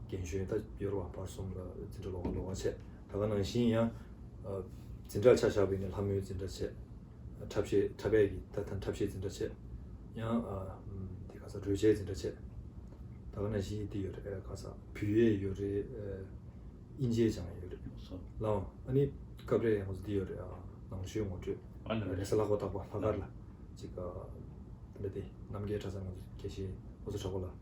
རྒན་གཞོན་ད་ཡོད་རེད་བ། བར་གསུམ་ལ་འཛིན་གྲྭ་ལོགས་ཀ་ལོགས་ཀ་བྱས། ད་ག་ནང་བཞིན་ཡང་ཨ་འཛིན་གྲྭར་ཆ་བཞག་པ་ཡིན་ན་ལྷ་མོའི་འཛིན་གྲྭ་བྱས། འཁྲབ་གཞས་འཁྲབ་པའི་གི་ད་ད་འཁྲབ་གཞས་འཛིན་གྲྭ་བྱས། ཡང་ཨ་ཨམ་དེ་ག་ས་རོལ་ཆའི་འཛིན་གྲྭ་བྱས། ད་ག་ནང་བཞིན་དེ་ཡོད་རེད། ཨ་ག་ས་བོད་ཡིག་ཡོད་རེད། ཨ་དབྱིན་ཇིའི་སྦྱང་ཡོད་རེད། ལགས་སོ། ལའོ། ཨ་ནི་སྐབས་རེ་ཡང་ང་ཚོ་འདི་ཡོད་རེད། ཨ་ནང་ཆོས་ངོ་སྤྲོད། ཨ་ལ་ལ། རེས་གཟའ་ལྷག་པ་རྟག་པར་ལྷག་དཀར་ལ་ཅིག་ཨ་ད་ལྟ་དེ་རྣམ་རྒྱལ་གྲྭ་ཚང་ང་ཚོ་དགེ་བཤེས་ཨོ་ཚོ་གྲགས་པ་ལགས་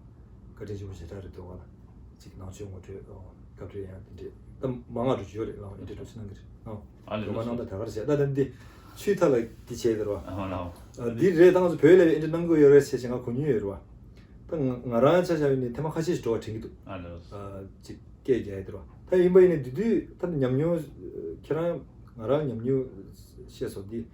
བཀའ་དྲིན་ཆེན་པོ་ཞེ་དྲག་རེད། ཟློས་གར་ལ་ཅིག་ནང་ཆོས་ངོ་སྤྲོད། ཨ་སྐབས་རེ་ཡང་དེ་འདྲས་ད་མང་བ་འགྲོ་རྒྱུ་ཡོད་རེད། ལའོ། ཨེ་འདྲས་འགྲོ་ཕྱི་ནང་གི་རེད། ལའོ། ཨ་ལ་ལ། ཟློས་གར་གནང་ད་ད་ག་རེ་བྱས་ད་ད་འདི་ཆུའི་མཐའ་ལ་འདི་བྱས་དེ་རེད་བ། ཨ་ལའོ། ཨ་འདི་རེད། ད་ང་ཚོ་བོད་ལ་ཨེ་འདྲས་གནང་དགོས་ཡོད་རེད་ཟེར་བྱས་ང་གོ་མྱོང་ཡོད་རེད་བ། ད་ང་ང་རང་ཆ་བཞག་ཡིན་ནི་ཐེངས་མ་ཁ་ཤས་ཤིག་འགྲོ་བ་དྲན་གྱི་འདུག། ཨ་ལ། ཨ་ཅིག་སྐད་རྒྱག་ཡ་དེ་རེད་བ། ད་ཡིན་པ་ཡིན་ནི་དེ་དུས་ད་ཉམས་མྱོང་ཁྱེད་རང་ང་རང་ཉམས་མྱོང་བཤད་སོང་འདི།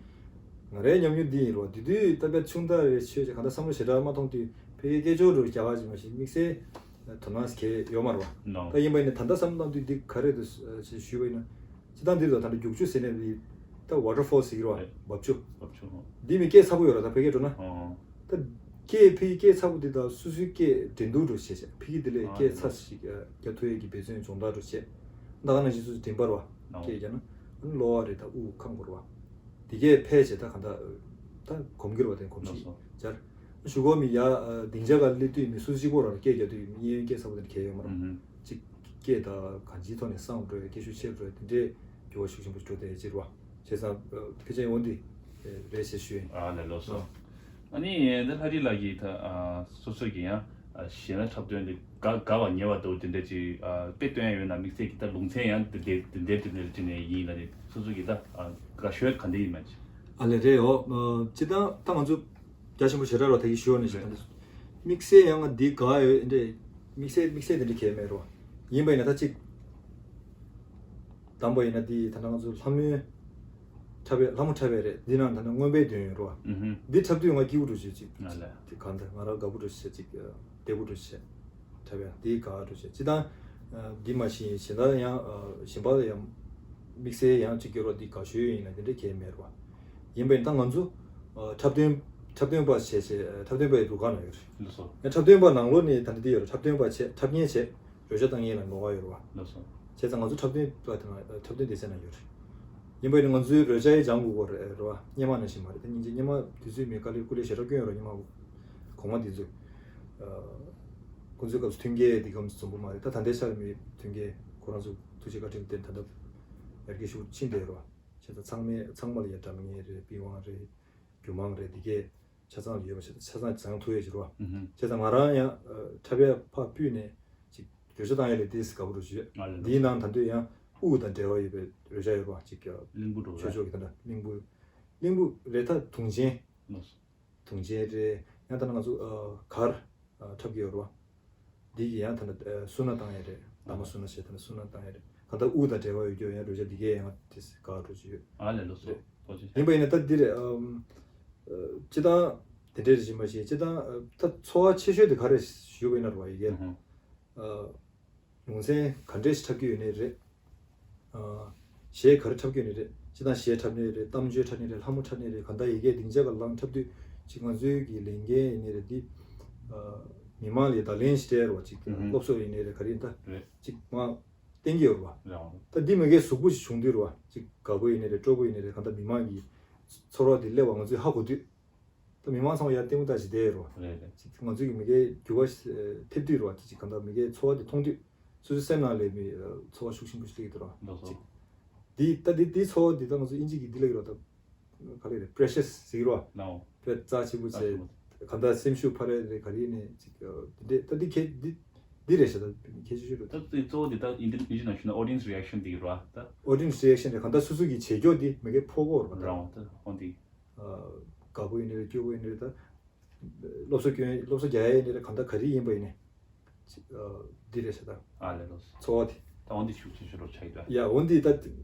ང་རའི་ཉམས་མྱོང་འདི་ཡིན་རེད་བ། དེ་དུས་ད་དཔེ་ཆུང་དག་རེད། ཆོས་ཅིག་གང་ལྟར་བསམ་བློ་ཞེ་དྲག་མ་གཏོང་དུས་ཕ་གིའི་སྐད་ཅོར་འགྲོ་རྒྱག་ག་ཅིག་མ་གཞི་དམིགས་བསལ་དོ་སྣང་གལ་ཡོད་མ་རེད་བ། ལའོ། ད་ཡིན་པ་ཡིན་ནི་ད་ལྟ་བསམ་བློ་བཏང་དུས་འདི་ག་རེ་འདུག་ཅེས་ཞུས་པ་ཡིན་ན། སྤྱིར་བཏང་འདི་ལ་ད་ལྟ་རྒྱུག་ཆུ་ཟེར་ནས་འདི་ད་ཝ་ཊར་ཕོལ་ཟེར་གྱི་རེད་བ། རེད། འབབ་ཆུ། བབ་ཆུ་ཧོ། འདི་མི་སྐད་ཚ་པོ་ཡོད་རེད་ད་ཕ་གིར་འགྲོ་ན། ཧོ་ཧོ། ད་སྐད་ཕ་གིའི་སྐད་ཚ་པོ་འདི་དང་སོ་སོའི་སྐད་འགྲན་བསྡུར་འགྲོ་བྱས་བྱས་ཕ་གི་འདི་ལས་ཨ་སྐད་ཚ་ཞིག་རྒྱག་ཐུབ་ཡས་ཀྱི་འབད་བརྩོན་སྦྱོང་བརྡར་འགྲོ་བྱས། ད་ག་ནང་བཞིན་སོ་སོ་མགྲིན་པར་བ་ཨོ་སྐད་རྒྱག་ན་ཨ་ནི་གློ་བ་རེད་ད་དབུགས་ཁམ་དགོས་རེད་བ། འདི་སྐད་ཕལ་ཆེར་ད་གང་ལྟར་ད་གོམས་ཀྱི་རེད་བ། དེ་གོམས་གཤིས་ལགས་སོ། སྦྱར། གཞུག་གུ་མི་ཡ་ཨ་སྡིངས་ཆ་སྒང་སླེབས་དུས་མི་སུ་གཅིག་པོ་རང་སྐད་རྒྱག་དུས་མི་གཡས་གཡོན་སྐད་ཚ་པོ་དེ་འདྲ་གང་ཡང་ཡོད་མ་རེད། ཨུ་ཧུ། གཅིག་སྐད་ད་གང་ཅིའི་ཐོག་ནས་སངས་འགྲོ་ཡ་སྐད་ཤུགས་ཆེར་འགྲོ་ཡ་དེ་འདྲའི་འགྱུར་བ་ཤུགས་ཆེན་པོ་འགྲོ་བསྡད་ཡ་ཅིག་རེད་བ། བྱས་ཙང་ཨ་ཕལ་ཆེར་འོ་འདི་རེད་ཞེས་ཞུ་ཡིན། ཨ་ལས་ལགས་སོ། ཨ་ནི་འདི་ལྷ་རི་ལགས་ཀྱིས་ད་ཨ་སོ་སོ་གི་ཡང་ཨ་གཞས་སྣ་འཁྲབ་སྟོན་འདི་དགའ་དགའ་བ་ཉེ་བ་འདུག་དེ་འདྲ་ཅིག་ཨ་དཔེ་སྟོན་ཡ་ཡོད་ན་དམིགས་བསལ་གྱི་ད་ལུང་ཚན་ཡང་དེ་འདྲ་དེ་འདྲ་དེ་འདྲ་ཅིག་ནས་ཡིན་ལ་ནི་སོ་སོ་གི་ད་ཨ་དགའ་ཤོས་ག་འདྲ་ཡིན་མ་ཅིག། ཨ་ལས་རེད་འོ། ཨ་སྤྱིར་བཏང་ད་ང་ཚོ་རྒྱ་ཆེན་པོ་ཞེ་དྲག་རོ་ད་གི་ཞུ་བ་ནས་ཞེ་དྲག་དམིགས་བསལ་ཡང་ང་འདི་དགའ་ཡོད་འདྲ། དམིགས་བསལ་དམིགས་བསལ་དེ་འདྲ་གལ་མེད་རོ། ཡིན་པ་ཡིན་ན་ད་ཅིག་དང་པོ་ཡིན་ན་འདི་ད་ལྟ་ང་ཚོ་ལྷ་མོའི་འཁྲབ་པའི་ལྷ་མོ་འཁྲབ་པའི་རེད། འདི་ནང་ད་ལྟ་རྔོན་པའི་འདོན་ཡོད་རེད་བ། ཨུ་ཧུ། འདི་འཁྲབ་དུས་ང་སྐྱིད་པོ་འགྲོ་བྱེད་ཅིག་ང་ལ། དེ་གང་ལྟར་ང་རང་དགའ་པོ་འགྲོ་བྱེད་ཅིག་བདེ་པོ་འགྲོ་བྱེད་འཁྲབ་ཡ་འདི་དགའ་འགྲོ་བྱེད་ཅི་ད། འདི་མ་གཞི་གཞན་དག་ཡང་གཞན་པ་ཡང་དམིགས་བསལ་ཡང་ཅིག་སྐྱོ་རོགས་འདི་དགའ་ཤོས་ཡིན་ན་དེ་འདྲ་གལ་མེད་རེད་བ། ཡིན་པ་ཡིན་ད་ང་ཚོ་འཁྲབ་སྟོན་འཁྲབ་སྟོན་པ་བྱས་བྱས་འཁྲབ་སྟོན་པའི་རུ་ཁག་ནང་ཡོད་རེད། ལགས་སོ། ཡང་འཁྲབ་སྟོན་པ་ནང་ལོགས་ནས་ད་འདི་འདི་ཡོད་རེད། འཁྲབ་སྟོན་པ་བྱས་འཁྲབ་མཁན་བྱས། རོལ་ཆ་བཏང་མཁན་ལ་ངོ་བ་ཡོད་རེད་བ། ལགས་སོ། བྱས་ཙང་ང་ཚོ་འཁྲབ་སྟོན་པ་དེ་ན་འཁྲབ་སྟོན་སྡེ་ཚན་ན་ཡོད་རེད། ཡིན་པ་ཡིན་ན་ང་ཚོའི་རོལ་ཆ་ཡི་སྦྱང་དགོས་ཀྱི་རེད་བ། སྔོན་མ་ནང་བཞིན་མ་རེད། ད་སྙིང་རྗེ་སྔོན་མ་དུས་ཚོད་མེད་དཀའ་ལས་སྐུ་ལས་ཞེ་དྲག་བསྐྱོན་ཡོད་རེད་སྔོན་མ། གོང་མ་འདི་ཚོས། ཨ། ཁོང་ཚོའི་སྐབས་སུ་མཐུན་རྐྱེན་འདི་གམ་འཛོམས་པོ་མ་རེད། ད་ད་ལྟའི་ཆར་མི་མཐུན་རྐྱེན་ཁོ་རང་ཚོ་ཐུགས་རྗེ་བཀའ་དྲིན་བརྟེན་ད་ལྟ་ཡར་རྒྱས་ཤུགས་ཕྱིན་བསྡད་ཡོད་རེད་བ། བྱས་ཙང་ཚང་མས་ཚང་མ་ལ་ཡ་སྒྲ་སྙན་རེད། པི་ཝང་རེད། རྒྱུད་མང་རེད། འདི་གས་ཆ་ཚང་ཡོད་པ་ཞིག་ཆ་ཚང་སྦྱང་ཐུབ་ཡས་ཞིག་རེད་བ། ཨུ་ཧུ། བྱས་ཙང་ང་རང་ཡང་ཨ་འཁྲབ་ཡས་ཕར་ཕུད་ནས་ཅིག་རོལ་ཆ་བཏང་ཡས་ལས་ཏོག་ཙམ་དགའ་པོ་འགྲོ་བཞིན་ཡོད། ཨ་ལས། འདིའི་ནང་ད་དུང་ཡང་དབུགས་དང་འབྲེལ་བ་ཡོད་པའི་རོལ་ཆ་ཡོད་རེད་བ། ཅིག་གི་གླིང་བུ་འགྲོ་ཆོས་རེད། ཕྱོགས་ཀྱི་ད་ལྟ་གླིང་བུ། གླིང་བུ་རེད། ད་དུང་ཆེན། ལགས་སོ། དུང་ཆེན་རེད། ཡང་ད་ནང་ང་ཚོ་ཨ་གར་ཨ་འཁྲབ་ཀྱི་ཡོད་རེད་བ། འདི་གི་ཡང་ད་ནི་ཨ་སུ་ན་བཏང་ཡས་རེད། འདབ་མ་སུ་ན་བྱས་ད་ནི་སུ་ན་བཏང་ཡས་རེད། གང་ལྟར་དབུགས་དང་འབྲེལ་བ་ཡོད་རྒྱུ་ཡང་རོལ་ཆ་འདི་གས་ཡང་དེ་དགའ་འགྲོ་གི་ཡོད། ཨ་ལས་ལགས་སོ། རེད། ཐུགས་རྗེ་ཆེ། ཡིན་པ་ཡིན་ན་ད་འདི་རེད། ཨམ། ཨ་སྤྱིར་བཏང་དེ་འདྲས་རེད་ཅིག་མ་ཤེས། སྤྱིར་བཏང་ཨ་ད་ཚོར་བ་ཆེ་ཤོས་དེ་ག་རེ་ཞུ་བ་ཡིན་ན་རེད་བ་ཡི་གེ། ཨུ་ཧུ། ཨ། ལུང་ཚན་ག་འདྲས་ཤིག་འཁྲབ་ཀྱི་ཡོད་ནའི་རེད། ཨ། གཞས་ག་རེ་འཁྲབ་ཀྱི་ཡོད་ནའི་རེད། སྤྱིར་བཏང་གཞས་འཁྲབ་ནའི་རེད། གཏམ་བརྗོད་འཁྲབ་ནའི་རེད། ལྷ་མོ་འཁྲབ་ནའི་རེད། གང་ལྟར་ཡི་གེ་སྡིངས་ཆ་སྒང་ལངས་འཁྲབ་དུས་ཅིག་ང་ཚོའི་གི་ལས་འགན་ཡིན་ནའི་རེད། འདི་ཨ་མི་མང་ལ་བརྡ་ལན་ཞིག་སྤྲད་རོགས་ཅིག་ཨུ་ཧུ། སློབ་གསོ་ཡིན་ནའི་རེད། ག་རེ་ཡིན་ད། རེད། ཅིག་མ། བསྟན་གྱི་ཡོད་རེད་བ། རང་། ད་འདི་མ་གིའི་གཟུགས་པོ་ཞིག་བྱུང་དུས་རེད་བ། ཅིག་དགའ་པོ་ཡིན་ནའི་རེད། སྤྲོ་པོ་ཡིན་ནའི་རེད། གང་ལྟར་མི་མང་གི་ཚོར་བ་འདི་སླེབས་པ་ང་ཚོས་ཧ་གོ་དུས། ད་མི་མང་ཚང་མ་ཡར་ལྟད་མོ་ལྟ་བྱེད་བསྡད་ཡོད་རེད་བ། རེད་རེད། ཅིག་ང་ཚོས་ཀྱི་མ་གིའི་འགྱུར་བ་ཐེབས་དུས་རེད་བ། ཅིག་གང་ལྟར་མ་གིའི་ཚོར་བ་འདི་མཐོང་དུས། སོ་སོའི་སེམས་ནང་ལ་མི་ཚོར་བ་ཤུགས་ཆེན་པོ་ཞིག་སླེབས་ཀྱི་འདུག་ར། ལགས་སོ། ཅིག་འདི་ད་འདི་འདི་ཚོར་བ་འདི་ད་ང་ཚོ་ཨིན་ཇི་གི་འདི་ལ་ཡོད་ར། ད་ག་རེ་རེད། པི་རེ་ཤི་ཡས་ཟེར་གྱི་ར། ལའོ། དཔེ་རྩ་ཆེན་པོ་བྱས། རྩ་ཆེན་པོ། གང་ལྟར་སེམས་ཤུགས་འཕར་ཡས་རེད། ག་རེ་ནས་ཅིག་འདི་འདྲས་ད་འདི་གལ་འདི་འདི་རེད་ཤག་ད་གལ་ཆེ་ཤོས་རེད། ད་དེ་གཙོ་བོ་འདི་ད་ཨིན་ཇི་ནང་ཞུས་ན་ཨོ་ཌི་ཡན་སི་རི་ཨེག་ཤན་འདི་ར། ད་ཨོ་ཌི་ཡན་སི་རི་ཨེག་ཤན་རེད། གང་ལྟར་སོ་སོ་གི་བྱེད་སྐྱོ་འདི་མ་གིར་ཕོག་གི་ཡོད་རེད་པ། ད་རང་ད་ཧོན་འདི། དགའ་པོ་ཡིན་ནའི་རེད། སྐྱོ་པོ་ཡིན་ནའི་རེད། ད་སློབ་གསོ་སྐྱོན་སློབ་གསོ་རྒྱག་ཡས་ཡིན་ནའི་རེད། གང་ལྟར་ག་རེ་ཡིན་པ་ཡིན་ནའི། ཅིག་འདི་རེད་ཤག་ད། ཨ་ལས་ལོས། ཚོར་བ་དེ། ད་འོན་ཏེ་ཤུགས་ཆེ་ཤོས་རོ་ཆགས་ཡོད། ཡ་འོན་ཏེ་ད་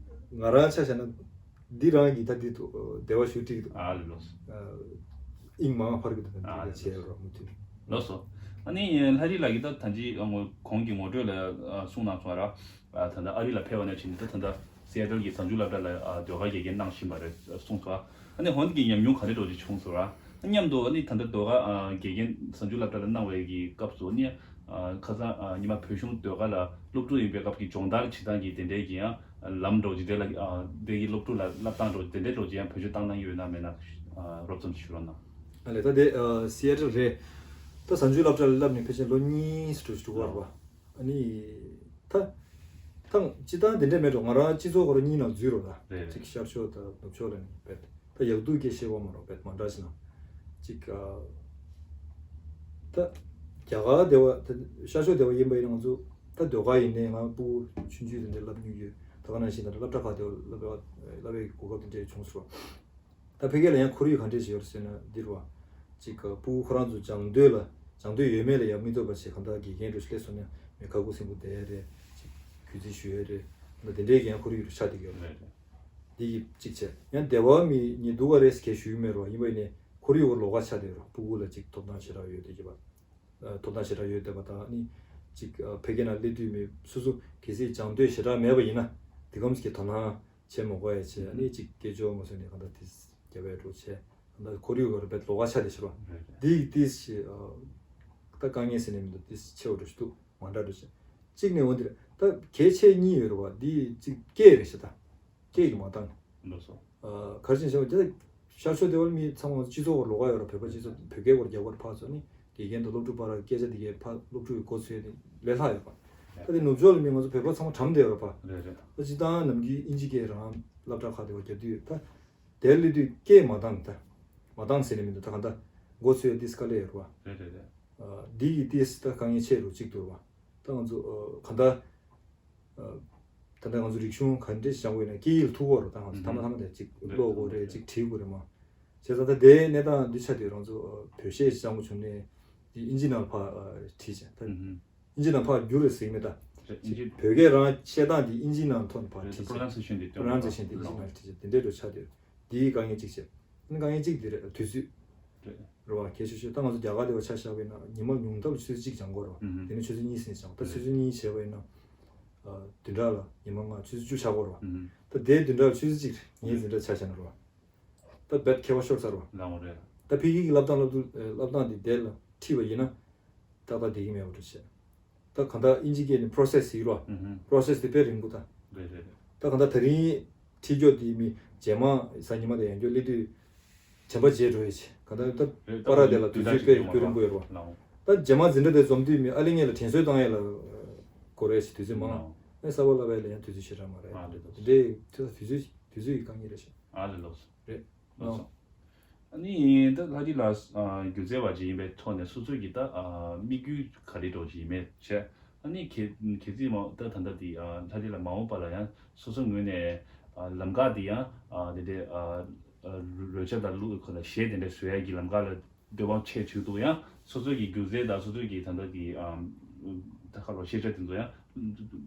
ང་རང་ཆ་བཞག་ན་འདི་རང་གི་ད་འདི་ཐོག་བདེ་བ་ཤུགས་སྤྲད་ཀྱི་འདུག་ཨ་ལས་ལོས། དབྱིངས་མ་འཕར་གྱི་འདུག་ཨ་ལས་ལོས། བྱས་རོགས་མུ་མཐུད། ལོས་སོ། ཨ་ནི་ལྷ་རི་ལགས་ཀྱིས་ད་ད་ཅི་གོང་གི་ངོ་སྤྲོད་ལ་གསུངས་གནང་སོང་ར། ད་ལྟ་ཨ་རི་ལ་ཕེབས་པ་ནས་བྱས་ནས་ད་ད་ལྟ་སི་ཨེ་ཊལ་གྱི་གཟའ་མཇུག་སློབ་གྲྭ་ལ་ཟློས་གར་དགེ་རྒན་གནང་བཞིན་པ་རེད་གསུངས་སོང་། ཨ་ནི་ཧོན་གྱི་ཉམས་མྱོང་ག་རེ་འདྲ་ཅིག་བྱུང་སོང་ར། མཉམ་དུ་ཨ་ནི་ད་ལྟ་ཟློས་གར་དགེ་རྒན་གཟའ་མཇུག་སློབ་གྲྭ་ལ་གནང་བའི་གི་སྐབས་སུ་ནི། ཁ་སང་ཉི་མ་བོད་གཞུང་ཟློས་གར་ལ་སློབ་ཕྲུག་ཡིན་པའི་སྐབས་ཀྱི་སྦྱོང་བརྡར་བྱེད་སྟངས་ཀྱི་དེ་འདྲའི་གི་ཡང་ལམ་འགྲོ་ཅིག་དེ་ལ་དེ་གི་སློབ་ཕྲུག་ལ་བསླབ་སྟངས་འགྲོ་དེ་འདྲའི་འགྲོ་ཅིག་ཡང་བེད་སྤྱོད་བཏང་གནང་ཡོད་ན་མེད་ན་རོབ་ཙམ་ཞུ་རོགས་གནང་། ཨ་ལས། ད་དེ་སི་ཨེ་ཊལ་རེད། ད་གཟའ་མཇུག་སློབ་གྲྭ་ལ་བསླབ་ནས་ཕལ་ཆེར་ལོ་གཉིས་སུ་འགྲོ་ཞིག་འགྲོ་བར་བ། ཨ་ནི། ད། ད་སྤྱི་བཏང་དེ་འདྲས་མེད་འགྲོ། ང་རང་སྤྱི་ཚོགས་སྐོར་གཉིས་ནང་འཛུལ་རོགས་ལ། རེད་རེད། གཅིག་ཤར་ཕྱོགས་དང་ནུབ་ཕྱོགས་ལ་ནི་བེད། ད་ཡག་སྡུག་སྐད་བཤད་དགོས་མ་རོགས་བེད་མ་འདྲ་ཞིག་ན། གཅིག་ཨ། ད། རྒྱ་གར་སྡེ་བ་ད་ཤར་ཕྱོགས་སྡེ་བ་ཡིན་པ་ཡིན་ན་ང་ཚོ། ད་ཟློས་གར་ཡིན་ནའི་ང་ཕྲུ་གུ་ཆུང་ཆུང་དེ་འདྲས་བསླབ་མྱོང་ཡོད། ད་ག་ནང་བཞིན་ད་སློབ་གྲྭ་ཁག་སྡེ་བ་བསླབ་པ་བསླབ་པའི་གོ་སྐབས་དེ་འདྲས་བྱུང་སོང་། ད་ཕ་གི་ལ་ཡང་ཁོར་ཡུག་ག་འདྲས་ཞིག་ཡོད་རེད་ཟེར་ན་འདི་རེད་བ། གཅིག་ཕྲུ་གུ་ཁོ་རང་ཚོ་སྦྱང་འདོད་ལ་སྦྱང་འདོད་ཡོད་མེད་ལ་ཡང་མི་ལྟོས་པ་བྱས་གང་ལྟར་དགེ་རྒན་འདྲ་ཞིག་སླེབས་སོང་ན་མི་ཁ་ཁུ་སིམ་པོ་བསྡད་ཡ་རེད། གཅིག་གུས་བརྩི་ཞུ་ཡ་རེད། ད་དེ་འདྲའི་གི་ཡང་ཁོར་ཡུག་རུ་ཆགས་བསྡད་ཀྱི་ཡོད་རེད། འདི་གི་གཅིག་བྱས་ཡང་སྡེ་བ་མི་ཉེ་སྡུག་ག་རེད་ཟེར་གས་ཞུ་གི་མེད་རེད་བ། ཡིན་པ་ཡིན་ནའི་ཁོར་ཡུག་བར་ལོགས་ཀ་ཆགས་བསྡད་ཡོད་རེད། ཕྲུ་གུ་ལ་གཅིག་ཐོབ་ཐང་ཞེ་དྲག་ཡོད་བསྡད་ཀྱི་བ། ཐོབ་ཐང་ཞེ་དྲག་ཡོད་བསྡད་པ་དང་ནི། གཅིག་ཕ་གི་ནང་སླེབས་དུས་མི་སོ་སོ་གལ་སྲིད་སྦྱང་འདོད་ཞེ་དྲག་མེད་པ་ཡིན་ན་དེ་གམ་ཞིག་གི་དོ་སྣང་བྱེད་མ་དགོས་ཡ་བྱས། ཨ་ནི་གཅིག་སྐད་ཅོར་མ་བཟོས་ནས་གང་ལྟར་དེ་རྒྱབ་པའི་འགྲོ་བྱས། གང་ལྟར་ཁོར་ཡུག་བར་རྦད་ལོགས་ཀ་ཆགས་བསྡད་ཤག་ར། འདི་ཡིག་ཏིས་ཞེ་ད་དཀའ་ངལ་ཟེར་ནས་མི་འདུག་ཏིས་ཆེ་བ་འགྲོ་ཞིག་འདུག་མ་འདྲ་འགྲོ་བྱས། གཅིག་ནས་འོ་འདིར་ད་གལ་ཆེ་གཉིས་ཡོད་རེད་བ། འདི་གཅིག་སྐད་རེད་ཤག་ད། སྐད་ཀྱི་མ་འདང་། འགྲོ་སོང་། ག་རེ་བྱས་ན་བྱས་པ་དེ་ཤར་ཕྱོགས་སྡེ་བ་མི་ཚང་མ་སྤྱི་ཚོགས་བར་ལོགས་ཀ་ཡོད་རེད། བོད་པ་སྤྱི་ཚོགས་བོད་སྐད་སྐོར་རྒྱག་པར་ཕར་ཚུར་ནི་དགེ་རྒན་དང་སློབ་ཕྲུག་བར་སྐད་ཆ་དེ་གའི་ཕར་སློབ་ཕྲུག་གི་མགོ་ཚོས་ནི་ལས་སླ་ཡོད་པ། ད་དེ་ནུབ་ཕྱོགས་ལ་མི་ང་ཚོ་བོད་པ་ཚང་མ་གྲམ་བསྡད་ཡོད་རེད་པ། རེད་རེད། ད་སྤྱི་བཏང་ནམ་རྒྱུན་ཨིན་ཇི་སྐད་རང་སློབ་གྲྭ་ཁག་དེ་བ་རྒྱབ་དུས་ད་དེར་སླེབས་དུས་སྐད་མ་འདང་ད། མ་འདང་ཟེར་ནས་མི་འདུག་ད་གང་ལྟར་མགོ་ཚོས་ཏིས་དཀའ་ལས་ཡོད་རེད་པ། རེད་རེད་རེད། འདི་ཡི་ཏིས་ད་དཀའ་ངལ་ཆེ་རུ་གཅིག་ཏུ་རེད་པ། ད་ང་ཚོ་གང་ལྟར། ད་ལྟ་ང་ཚོ་རིག་གཞུང་ག་འདྲས་སྦྱང་དགོས་ན་སྐད་ཡིག་ལ་ཐུག་གོ་རེད། ད་ང་ཚོ་ཐ་མ་ཐ་མ་དེ་གཅིག་ཀློག་དགོས་རེད། གཅིག་བྲིས་དགོས་རེད་མ། བྱས་ཙང་ད་དེའི་གནས་སྟངས་འདི་ཆགས་དུས་རང་ཚོ་བོད་གཞས་སྦྱང་དགོས་བྱུང་ནས་འདི་ཨིན་ཇི་ནང་ཕར་བྲིས་བྱས། ད་ཨིན་ཇི་ནང་ཕར་བསྒྱུར་རེད་ཟེར་གྱི་མེད་ད། བོད་སྐད་རང་བཤད་སྟངས་འདི་ཨིན་ཇི་ནང་ཐོག་ནས་ཕར་བྲིས་བྱས། པོ་རོ་ནན་སི་ཨེ་ཤན་དེ་པོ་རོ་ནན་སི་ཨེ་ཤན་དེ་ཨིན་ཇི་ནང་བྲིས་བྱས་དེ་འདྲས་འགྲོ་ཆགས་དུས་འདིའི་དཀའ་ངལ་གཅིག་བྱས། ཨ་ནི་དཀའ་ངལ་གཅིག་འདི་རེད། དུས་ཚོད། རེད། རེད་བ། གལ་ཆེ་ཤོས་ད་ང་ཚོ་རྒྱ་གར་དེ་བ་ཆ་བཞག་པ་ཡིན་ན་ཉི་མ་ཉུང་མཐའ་ཆུ་ཚོད་གཅིག་སྦྱང་དགོས་རེད་བ། དེ་ནས་ཆུ་ཚོད་གཉིས་ཟིན་སྦྱང་། ད་ཆུ་ཚོད་གཉིས་བྱས་པ་ཡིན་ན། བདུན་ཕྲག་ལ་ཉི་མ་ལྔ་ཆུ་ཚོད་བཅུ་ཆགས་དགོས་རེད་བ། ད་དེའི་བདུན་ཕྲག་ལ་ཆུ་ཚོད་གཅིག་ངའི་འཛིན་གྲྭ་ཆ་བཞག་ན་རེད་བ། ད་རྦད་ཁྱད་པར་ཤོར་ཚར་བ། ལའོ་རེད། ད་ཕ་གི་གི་བསླབ་སྟངས་བསླབ་སྟངས་འདི་དེ་ལ་ཁྲིད་པ་ཡིན་ན། ཏག་ཏག་བསྡད་ཀྱི་མེད་པ་འདྲ་བྱས། ད་གང་ལྟར་ཨིན་ཇི་སྐད་ནས་པོ་རོ་སེ་སི་ཟེར་གྱི་རེད་བ། པོ་རོ་སེ་སི་དེ་དཔེ་རིང་པོ་ད། རེད་རེད་རེད། ད་གང་ལྟར་ད་རིང་ཁྲིད་རྒྱུ་དེ་མི་རྗེས་མ་གཟའ་ཉི་མ་དང་ཡང་བསྐྱར་སླེབས་དུས་དྲན་པ་བརྗེད་འགྲོ་ཡས་ཆེ། གང་ལྟར་ད་རེད། ད་པ་ར་དེ་ལ་དུས་ཚོད་དཔེ་རྒྱུན་རིང་པོ་ཡོད་རེད་བ། ལའོ། ད་རྗེས་མ་འཛིན་གྲྭ་དེ་འཛོམས་དུས་མི་ཨ་ལེ་ངེད་ལ་དྲན་གསོ་བཏང་ཡས་ལ་དགོས་རེད་ཆེ་དུས་ཚོད་མང་། ལའོ། ཨེ་གསར་པ་བསླབ་ཡས་ལ་ཡང་དུས་ཚོད་ཞེ་དྲག་མ་རེད། ཨ་རེད། ད་དེ་འདྲའི་དུས་ཚོད་དུས་ཚོད་ཀྱི་དཀའ་ངལ་རེད་ཆེ། ཨ་ལེ་ལོ། རེད། ལགས་སོ། ཨ་ནི་ད་ལྷ་རི་ལགས་སྒྱུ་རྩལ་བ་ཅིག་ཡིན་པའི་ཐོག་ནས་སོ་སོའི་གི་ད་དམིགས་ཡུལ་ག་རེ་འདྲ་ཅིག་ཡིན་མེད་བྱས། ཨ་ནི་གལ་གལ་སྲིད་མ་ད་ད་ལྟ་དེ་ལྷ་རི་ལགས་མ་འོངས་པ་ལ་ཡང་སོ་སོའི་ངོས་ནས་ལམ་ཁ་དེ་ཡང་དེ་འདྲའི་རོལ་ཆ་དང་གླུ་ཁོ་ལ་གཞས་དེ་འདྲ་བཟོ་ཡ་གི་ལམ་ཁ་ལ་འདོད་པ་ཆེ་བྱུང་འདུག་ཡང་སོ་སོའི་གི་སྒྱུ་རྩལ་དང་སོ་སོའི་གི་ད་ལྟ་དེ་ད་ཁ་ལོ་ཤེས་བྱ་དེ་ཚོ་ཡང་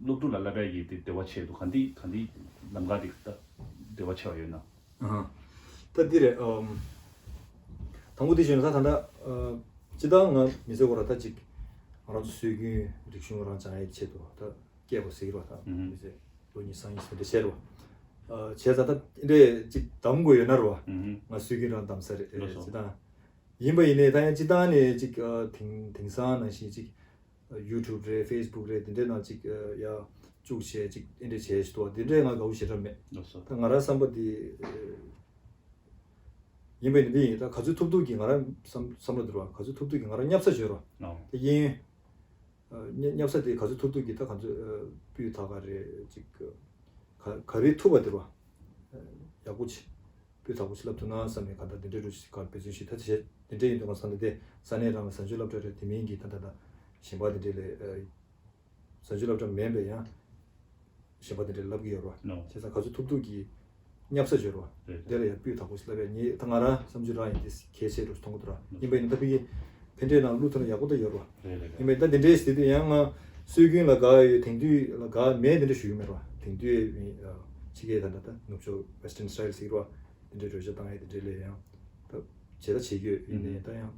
སློབ་ཕྲུག་ལ་བསླབ་ཡ་གི་དེ་འདོད་པ་ཆེ་འདུག་ག་འདི་ག་འདི་ལམ་ཁ་དེ་ད་འདོད་པ་ཆེ་བ་ཡོད་ན། ཨ་ཧ། ད་འདི་རེད། ཨམ། དང་པོ་འདི་ཞུས་ན་ད་ད་ལྟ་ཨ། སྤྱི་བཏང་ང་མི་ཚེ་སྐོར་ལ་ད་ཅིག་ང་རང་ཚོ་སྲོལ་རྒྱུན་རིག་གཞུང་རང་སྦྱང་ཡས་ཆེད་དུ་ད་སྐྱེས་པ་ཟེར་གྱི་རེད་བ། ད་ཨུ་ཧུ། མི་ཚེ་ལོ་ཉི་ཤུ་རྩ་གཉིས་ཟིན་འདྲ་བྱས་རེད་བ། ཨ། བྱས་ཙང་ད་འདི་འདྲས་ཅིག་གདམ་དགོས་ཡོད་ན་རེད་བ། ཨུ་ཧུ། ང་སྲོལ་རྒྱུན་རང་གདམ་ས་རེད། ལགས་སོ། སྤྱི་བཏང་ཡིན་པ་ཡིན་ནའི་ད་ཡང་སྤྱི་བཏང་ནས་ཅིག་ཨ། དེང་དེང་སང་ནང་བཞིན་ཅིག་ཡུ་ཊུབ་རེད། ཕེ་སི་བུག་རེད། དེ་འདྲའི་ནང་ཅིག་ཡ་ བཅུག་བྱས་ཅིག་ཨེ་འདྲས་བྱས་ཞིག་འདུག་བ། དེ་འདྲས་ང་དགའ་བོ་ཞེ་དྲག་མེད། ལགས་སོ། ད་ང་རང་བསམ་པ་འདི་ཡིན་པའི་ནི་འདི་ཡིན། ད་ག་ཚོད་ཐུབ་ཐུབ་ཀྱིས་ང་རང་བསམ་བསམ་བློ་འདི་ར་བ། ག་ཚོད་ཐུབ་ཐུབ་ཀྱིས་ང་རང་བསྙབ་ས་བྱོས་ར་བ། ལགས། ད་གཡས་གཡོན་ཨ་བསྙབ་བསྙབ་ས་དེ་ག་ཚོད་ཐུབ་ཐུབ་ཀྱིས་ད་ག་ཚོད་ཨ་སྤུས་དག་ག་རེ་ཅིག་ག་ག་རེ་ཐུབ་པ་དེ་ར་བ། ཡག་པོ་ཅིག་སྤུས་དག་པོ་ཞིག་བསླབ་ཐུབ་ན་བསམ་ནས་ག་ད་དེ་འདྲའི་རུ་ཞིག་ག་འབད་བརྩོན་ཞིག་ད་དེ་དེ་འདྲའི་ཡིན་དུས་ང་བསམ་ད་དེ་ས་གནས་རང་ལ་གཟའ་མཇུག་སློབ་གྲྭ་རེད། དེ་མིན་གྱི་ད་ད་ད་གཞན་པ་དེ་འདྲའི་ལས་ཨ་གཟའ་མཇུག་སློབ་གྲྭ་མིན་པའི་ཡང་གཞན་པ་དེ་འདྲའི་བསླབ་ཀྱི་ཡོད་ར་བ། ནོ། བྱས་ཙང་ག་ཚོད་ཐུབ་ཐུབ་ཀྱིས་བསྙབ་ས་བྱོས་ར་བ། རེད། དེ་ལ་ཡང་སྤུས་དག་པོ་ཞིག་བསླབ་ཡ་ངས་ད་ང་རང་བསམ་ཚུལ་རང་ཡིན། དེ་གལ་ཆེ་རུ་མཐོང་གི་འདུག་ར། ཡིན་པ་ཡིན་ན་ད་ཕ་གི་ཕན་འབྲས་ནང་བླུག་ཐུབ་ན་ཡག་པོ་ད་ཡོད་ར་བ། རེད་རེད་རེད། ཡིན་པ་ཡིན་ད་དེ་འདྲའི་ཞིག་དེ་དུས་ཡང་ང་སྲོལ་རྒྱུན་ལ་དགའ་ཡོད། དེང་དུས་ལ་དགའ་མེད་དེ་འདྲ་ཞུ་གི་མེད་ར་བ། དེང་དུས་ཕྱི་རྒྱལ་ད་ལྟ་ད་ནུབ་ཕྱོགས་Western style ཟེར་གི་ར་བ། དེ་འདྲའི་རོལ་ཆ་བཏང་ཡ་དེ་འདྲའི་ལས་ཡང་ད་བྱེད་ད་བྱེད་ཀྱི་ཡོད། ཡིན་ནའི་ད་ཡང་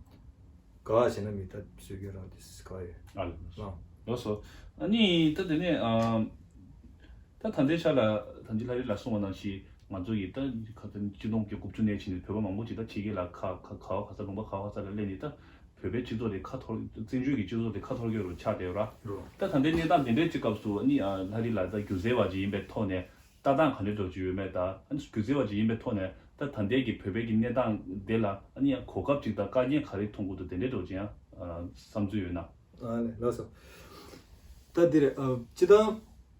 དགའ་བྱས་ན་མི་ད་སྲོལ་རྒྱུན་རང་དེ་དགའ་ཡོད། ཨ་ལགས་སོ། ལགས་སོ། ཨ་ནི་ད་དེ་ནས་ཨ་ད་ད་ལྟའི་ཆ་ལ་ད་ཅི་ལྷ་རི་ལགས་གསུངས་པ་ནང་བཞིན་ང་ཚོ་ཡི་ད་ག་ཚོད་སྤྱི་སྟོང་དགུ་བཅུ་ནས་ཕྱིན་ནས་བོད་པ་མང་པོ་ཅིག་ད་ཕྱི་རྒྱལ་ལ་ཁ་ཁ་ཁ་བ་ག་ས་ལུང་པ་ཁ་བ་ག་ས་ལ་སླེབས་ནས་ད་བོད་པའི་སྤྱི་ཚོགས་དེ་ཁ་འཐོར་བཙན་བྱོལ་གྱི་སྤྱི་ཚོགས་དེ་ཁ་འཐོར་གྱི་རུ་ཆགས་བསྡད་ཡོད་ར། རོ། ད་ད་ལྟའི་གནས་སྟངས་དེ་འདྲའི་ཅིག་སྐབས་སུ་ཨ་ནི་ཨ་ལྷ་རི་ལགས་ད་སྒྱུ་རྩལ་བ་ཅིག་ཡིན་པའི་ཐོག་ནས་ལྟ་སྟངས་ག་འདྲ་འདྲ་ཅིག་ཡོད་མེད། ད་ཨ་ནི་སྒྱུ་རྩལ་བ་ཅིག་ཡིན་པའི་ཐོག་ནས་ད་ད་ལྟའི་གི་བོད་པའི་གི་གནས་སྟངས་དེ་ལ་ཨ་ནི་ཡང་གོ་སྐབས་ཅིག་དང་དཀའ་ངལ་ག་རེ་མཐོང་གི་འདུག་དེ་འདྲའི་འདྲ་ཅིག་ཡང་ཨ་བསམ་ཚུལ་ཡོད་ན། ཨ་ནི་ལགས་སོ། ད་འདི་རེད། ཨ་སྤྱི་བཏང་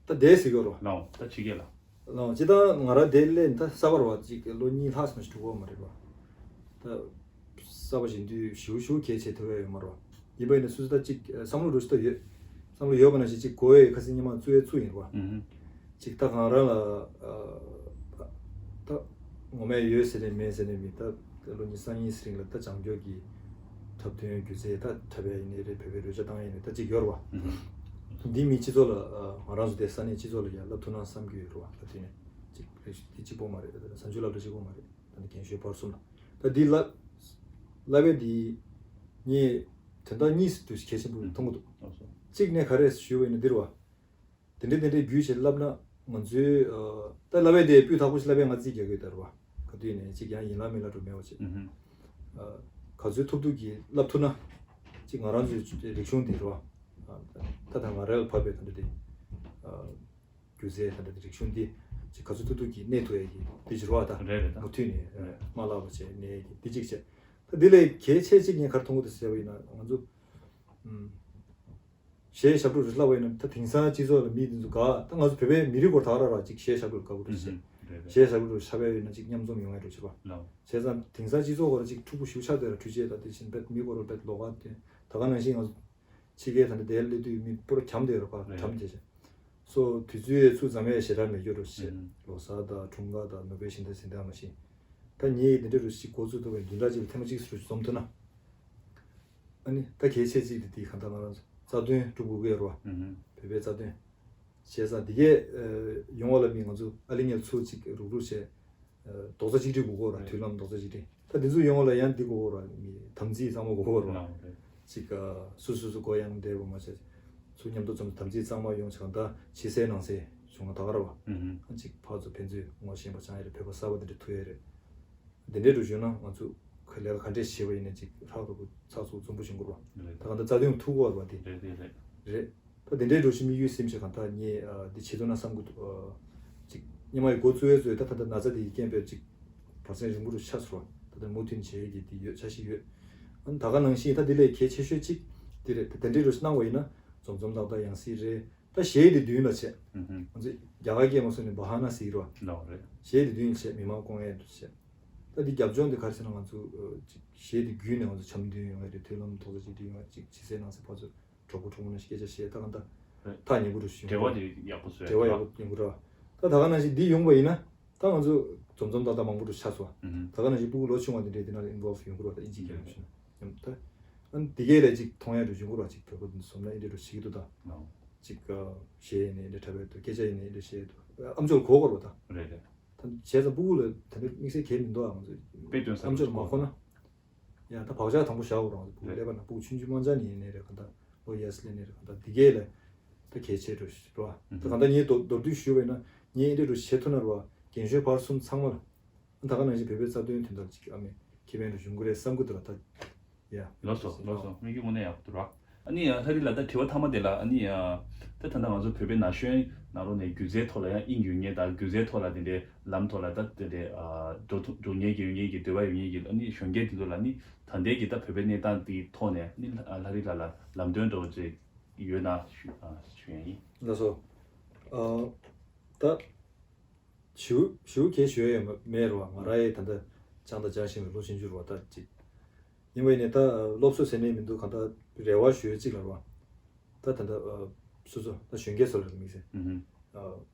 ད་བསྡད་ཟེར་གྱི་ཡོད་རོ། ལའོ་ད་ཕྱི་རྒྱལ་ལ། ལའོ་སྤྱི་བཏང་ང་རང་བསྡད་སླེབས་ད་གསར་པ་རེད་བ། ཅིག་ལོ་གཉིས་ལྷག་ཙམ་ཞིག་འགྲོ་གི་ཡོད་མ་རེད་བ། ད་གསར་པ་བཞིན་དུས་ཞེ་པོ་ཞེ་པོ་གལ་ཆེ་ཐུབ་ཡ་ཡོད་མ་རེད་བ། ཡིན་པ་ཡིན་ན་སོ་སོ་ད་ཅིག་བསམ་བློ་འགྲོ་ཞིག་ད་ཡོད། བསམ་བློ་ཡོད་པ་ནང་བཞིན་ཅིག་གོ་ཡའི་ཁ་སང་ཉི་མ་བཙུགས་ཡས་བཙུགས་ཡིན་རེད་བ། ཨུ་ཧུ། ཅིག་ད་གང་རང་ལ་ཨ་ད་ངོ་མས་ཡོད་ཟེར་ནས་མེད་ཟེར་ནས་མི་ད་ལོ་ཉི་ཤུ་རྩ་གཉིས་རིང་ལ་ད་བྱང་ཕྱོགས་ཀྱི་འཁྲབ་སྟོན་སྒྱུ་རྩལ་ད་འཁྲབ་ཡ་ཡིན་ནའི་རེད། བོད་པའི་རོལ་ཆ་བཏང་ཡ་ཡིན་ནའི་ད་ཅིག་ཡོད་རེད་བ། ཨུ་ཧུ། འདི་མི་སྤྱི་ཚོགས་ལ་ཨ་ང་རང་ཚོ་དེ་ས་གནས་སྤྱི་ཚོགས་ལ་ཡ་བསླབ་ཐུབ་ན་བསམ་གྱི་ཡོད་རེད་བ། ད་དེ་ནས་ཅིག་རེ་ཞིག་དེ་གཅིག་པོ་མ་རེད། ད་གཟའ་མཇུག་སློབ་གྲྭ་གཅིག་པོ་མ་རེད། ད་ནི་རྒན་གཞོན་བར་གསུམ་ལ་ད་འདི་ལ་བསླབ་པའི་འདི་ངས་དོན་དག་གཉིས་སུ་གལ་ཆེན་པོ་མཐོང་གི་འདུག་ཨ་སོ། གཅིག་ནས་ག་རེ་ཞུ་བ་ཡིན་ན་འདི་རེད་བ། དེ་འདྲ་དེ་འདྲའི་བརྒྱུད་བྱས་བསླབ་ན་ང་ཚོའི་ཨ་ད་བསླབ་པའི་དེ་སྤུས་དག་པོ་ཞིག་བསླབ་པའི་ང་རྩིས་རྒྱག་གི་ཡོད་ད་རེད་བ། ག་དུས་ནས་ཅིག་ཡང་ཡིན་ལ་མིན་ལ་འགྲོ་མེད་བ་བྱས། ཨུ་ཧུ། ཨ་ག་ཚོད་ཐུབ་ཐུབ་ཀྱིས་བསླབ་ཐུབ་ན་ཅིག་ང་རང་ཚོའི་རིག་གཞུང་དེ་རེད་བ། ཨ་ད་ད་ང་རང་ལ་བབས་པའི་ད་འདྲ་དེ་ཨ་སྒྱུ་རྩལ་ད་ལྟ་རིག་གཞུང་འདི་ཅིག་ག་ཚོད་ཐུབ་ཐུབ་ཀྱིས་གནས་ཐུབ་ཡས་ཀྱི་འདི་ཅིག་རེད་བ། ད་རེད་རེད་ད། མུ་མཐུད་ནས་རེད། མ་བརླག་པ་བྱས་གནས་ཡས་ཀྱི་འདི་གཅིག་བྱས། ད་འདི་ལས་གལ་ཆེ་གཅིག་ངས་ག་རེ་མཐོང་གི་འདུག་ཟེར་བ་ཡིན་ན་ང་ཚོ་ཨུམ་གཞས་ཞབས་བྲོ་རུ་བསླབ་པ་ཡིན་ན་ད་དེང་སང་སྤྱི་ཚོགས་ལ་མི་འདི་ཚོ་དགའ། ད་ང་ཚོ་བོད་པའི་མི་རིགས་སྐོར་ད་ག་རང་རང་ཅིག་གཞས་ཞབས་བྲོ་དགའ་པོ་འདུག་ཟེར། ཨུམ་རེད་རེད། གཞས་ཞབས་བྲོ་ཤ་བའི་ཡིན་ན་ཅིག་མཉམ་འཛོམས་ཡོང་ཡས་འགྲོ་ཆེ་བ། ལའོ། བྱས་ཙང་དེང་སང་སྤྱི་ཚོགས་སྐོར་ཅིག་འཁྲུག་པོ་ཞེ་པོ་ཆགས་བསྡད་ར། འཕྲུལ་ཆས་ད་དེ་བཞིན་བེད་མི་སྐོར་བེད་ལོགས་ཀ་དེ་ད་ག་ནང་བཞིན་ང་ཚོ་ཕྱི་རྒྱལ་ད་ནི་དེར་སླེབས་དུས་མི་པོ་ར་འཁྱམས་བསྡད་ཡོད་རེད་པ། རེད། འཁྱམས་བསྡད་བྱས། སོ་དུས་ཚོད་ཚུད་ཙམ་ཡས་ཞེ་དྲག་མེད་རྒྱུ་རུ་བྱས། ཨུ་ལོ་གསར་དང་འཁྲུངས་སྐར་དང་ནོ་བེལ་ཞི་བདེའི་གཟེངས་རྟགས་མ་བྱིན། ད་ངས་འདི་འདྲ་རུ་ཞིག་འགོ་བཙུགས་ཐུབ་པའི་བདུན་ཕྲག་གཅིག་ལ་ཐེངས་མ་གཅིག་ཟུར་འཛོམས་ཐུབ་ན། ཨ་ནི་ད་གལ་ཆེ་གཅིག་དེ་དེ་གང་ལྟར་ང་རང་ཚོ་རྩ་དོན་སྒྲུབ་དགོས་ཀྱི་ཡོད་རེད་བ། ཨུ་ཧུ། བོད་པའི་རྩ་དོན། བྱས་ཙང་འདི་གས་ཡོང་བ་ལ་མི་ང་ཚོ་ཨ་ལི་ངས་ཚུར་ཅིག་རུག་རུག་བྱས། རྡོག་རྩ་གཅིག་སྒྲིལ་དགོས་ཀྱི་རེད། རེད། མདུན་ལམ་རྡོག་རྩ་གཅིག་སྒྲིལ། ད་འདི་ཚོ་ཡོང་བ་ལ་ཡང་འདི་དགོས་ཀྱི་རེད། མི་དམ་ཚིག་གཙང་མ་དགོས་ཀྱི་རེད། ལའོ་རེད། ཅིག་སོ་སོ་སོ་གོ་ཡང་འདྲེས་པ་མ་བྱས། ཚུར་མཉམ་དུ་འཛོམས་དམ་ཚིག་གཙང་མ་ཡོང་བྱས་གང་ལྟར་ཕྱི་གསལ་ནང་གསལ་བྱུང་ན་ད་ག་རེད་བ། ཨུ་ཧུ། ཅིག་ཕར་ཚུར་ཕན་ཚུན་ངོ་ཤེས་པ་བྱུང་ཡ་རེད། བོད་པ་གསར་པ་འདི་འདྲ་ཐུག་ཡ་རེད། འདི་འདྲའི་རུ་བྱུང་ན་ང་ཚོ་ཁ་ལས་ཀ་ག་འདྲས་བྱས་པ་ཡིན་ན་ཅིག་ལྷག་རུ་ཚགས་ཚུགས་འཛོམས་པོ་བྱུང་གི་རེད་བ། རེད། ད་གང་ལྟར་རྩ་དོན་ཐུག་གི་རེད་བ་འདི། རེད་རེད་རེད། རེད། ད་དེ་འདྲའི་འགྲོ་བཞིན་མི་ཡུལ་སེམས་ཤིག་གང་ལྟར་ངས་ཨ་འདི་བྱེད་ཐུབ་ན་བསམ་གི་འདུག་ཨ་ཅིག་སྔོན་མ་ཡི་འགོ་བཙུགས་ཡས་ཚོས་ད་ད་ལྟ་ན་ཚ་དེ་ཡི་རྐྱེན་པས་ཅིག་བར་སེང་རིང་པོ་རུ་ཆགས་སོང་། ད་ལྟ་མུ་མཐུད་བྱེད་ཡས་ཀྱི་འདི་ཡོད་འཆར་གཞི་ཡོད། ཨ་ནི་ད་ག་ནང་བཞིན་ད་འདི་ལས་གལ་ཆེ་ཤོས་ཅིག་འདི་རེད། ད་དེ་འདྲའི་འགྲོ་བཞིན་གནང་བ་ཡིན་ན་འཛོམས་འཛོམས་ཏག་ཏག་ཡང་སྲིད་རེད། ད་གཞས་འདི་མདུན་ལ་བྱས། ཨུ་ཧུ། ང་ཚོ་རྒྱ་གར་སྐད་མ་སོང་ནས་བ་ཧ་ན་ཟེར་གྱི་རེད་བ། ལའོ་རེད། གཞས་འདི་མདུན་ལ་བྱས་མི་མང་སྐོང་ཡས་འདུག་བྱས། ད་འདི་རྒྱབ་ལྗོངས་འདི་ག་རེ་ཟེར་ན་ང་ཚོ་ཨ་ཅིག་གཞས་འདི་བརྒྱུད་ནས་ང་ཚོ་འཆམ་མཐུན་ཡོང་ཡས་རེད། མཐུན་ལམ་རྡོག་རྩ་གཅིག་སྒྲིལ་ཡོང་ཡས། ཅིག་ཕྱི་གསལ་ནང་གསལ་ཕར་ཚུར་གྲོགས་པོ་གྲོགས་མོ་ནང་བཞིན་སྐད་ཆ་བཤད། ད་གང་ལྟར་རེད། ཐག་ཉེ་པོ་རུ་ཞུ། འབྲེལ་བ་དེ་ཡག་པོ་བཟོ་ཡ་འབྲེལ་བ་ཡག་པོ་ཉེ་པོ་ར། ད་ད་ག་ནང་བཞིན་འདི་ཡོང་བ་ཡིན་ན་ད་ང་ཚོ་འཛོམས་འཛོམས་ཏག་ཏག་མང་པོ་རུ་ཆགས་སོང་། ཨུ་ཧུ། ད་ག་ནང་བཞིན་སྤུ་གུ་ལོ་ཆུང་བ་འདི་འདྲའི་འདི་ནང་ལ་ཨིན་བོལབ་ཡོང་གི་རེད་བ། ད་ཨིན་ཇི་སྐད་ལ་ཞུ་ན་ཡང་ད་ཨ་ནི་འདི་གས་ལས་ཅིག་མཐོང་ཡ་རུ་ཡོང་གི་རེད་བ། ཅིག་བོད་པ་འདི་ཚོ་འཛོམས་ན་ཨེ་འདྲས་རུ་བྱེད་ཀྱི་འདུག་ད་ལའོ། ཅིག་གཞས་ནས་ཨེ་འདྲས་འཁྲབ་ཡ་འདུག་སྐད་ཆ་ཡིན་ནའི་ཨེ་འདྲས་བཤད་འདུག་ཨམ་ཅོག་གོ་གོ་རེད་བ། ད་རེད་རེད། ད་བྱས་ཙང་སྤུ་གུ་ལ་ད་ནི་དམིགས་བསལ་གལ་མི་འདུག་ཨ་ང་ཚོ་དཔེ་སྟོན་ས་ཨམ་ཅོག་མ་གོ་ན། ཡང་ད་བག་ཆགས་དང་པོ་བཞག་དགོས་རང་། སྤུ་གུ་ཀླད་པ་ནང་སྤུ་གུ་ཆུང་ཆུང་དམར་འབྱར་ནས་ཡིན་ནའི་རེད། གང་ལྟར་ལོ་ཡར་སླེབས་ནའི་རེད། གང་ལྟར་འདི་གས་ལ་ད་གལ་ཆེ་འགྲོ་ཞིག་རེད་བ། ད་གང་ལྟར་ངས་མདོར་མདོར་བསྡུས་ཞུས་པ་ཡིན་ན་ངས་ཨེ་འདྲས་རུ་བྱེད་ཐུབ་ན་རེད་བ། རྒན་གཞོན་བར་གསུམ་ཚང་མ་ལ་ད་ག་ནང་བཞིན་བོད་པའི་རྩ་དོན་དོན་དག་ཅིག་ཨ་མའི་ཁེ་ཕན་རུ་ཡོང་གི་རེད་བསམ་གི་འདུག་ར། ད་ཡ། ལགས་སོ་ལགས་སོ། དམིགས་ཡུལ་དངོས་གནས་ཡག་པོ་འདུག་ར། ཨ་ནི་ལྷ་རི་ལགས། ད་དྲི་བ་མཐའ་མ་དེ་ལ། ཨ་ནི་ད་ད་ལྟ་ང་ཚོ་བོད་པའི་ན་གཞོན་ནང་ལོགས་ནས་སྒྱུ་རྩལ་ཐོག་ལ་ཡང་དབྱིངས་ཡོད་མཁན་དང་། སྒྱུ་རྩལ་ཐོག་ལ་དེ་འདྲའི་ལམ་ཐོག་ལ་ད་དེ་འདྲའི་འགྲོ་ཐུབ། འགྲོ་མཁན་གྱི་ཡོད་མཁན་གྱི་འདོད་པ་ཡོད་མཁན་གྱི་ཨ་ནི་གཞོན་སྐྱེས་དེ་ཚོ་ལ་ནི་ད་ལྟའི་གི་ད་བོད་པའི་གནས་སྟངས་དེའི་ཐོག་ནས་ནི་ལྷ་རི་ལགས་ལ་ལམ་སྟོན་འདྲ་བོ་ཅིག་ཡོད་ན་ཞུ་ཨ་ཞུ་ཡ་ཡིན། ལགས་སོ། ཨ་ད་ཞུ་ཞུ་གལ་ཞུ་ཡ་ཡོད་མ་མེད་རེད་བ། ང་རང་ཡི་ད་ལྟ་སྦྱངས་དང་སྦྱང་བཞིན་པའི་ལོ་ཆུང་ཆུང་རེད་བ། ད་ཅིག་ཡིན་པ་ཡིན་ནའི་ད་སློབ་གསོ་ཟེར་ནས་མི་འདུག། གང་ལྟར་རེ་བ་ཞུ་ཡ་གཅིག་ལ་རེད་བ། ད་ད་ལྟ་ཨ་སོ་སོ་ད་གཞོན་སྐྱེས་ཚོ་ལ་དམིགས་བསལ། ཨུ་ཧུམ། ཨ་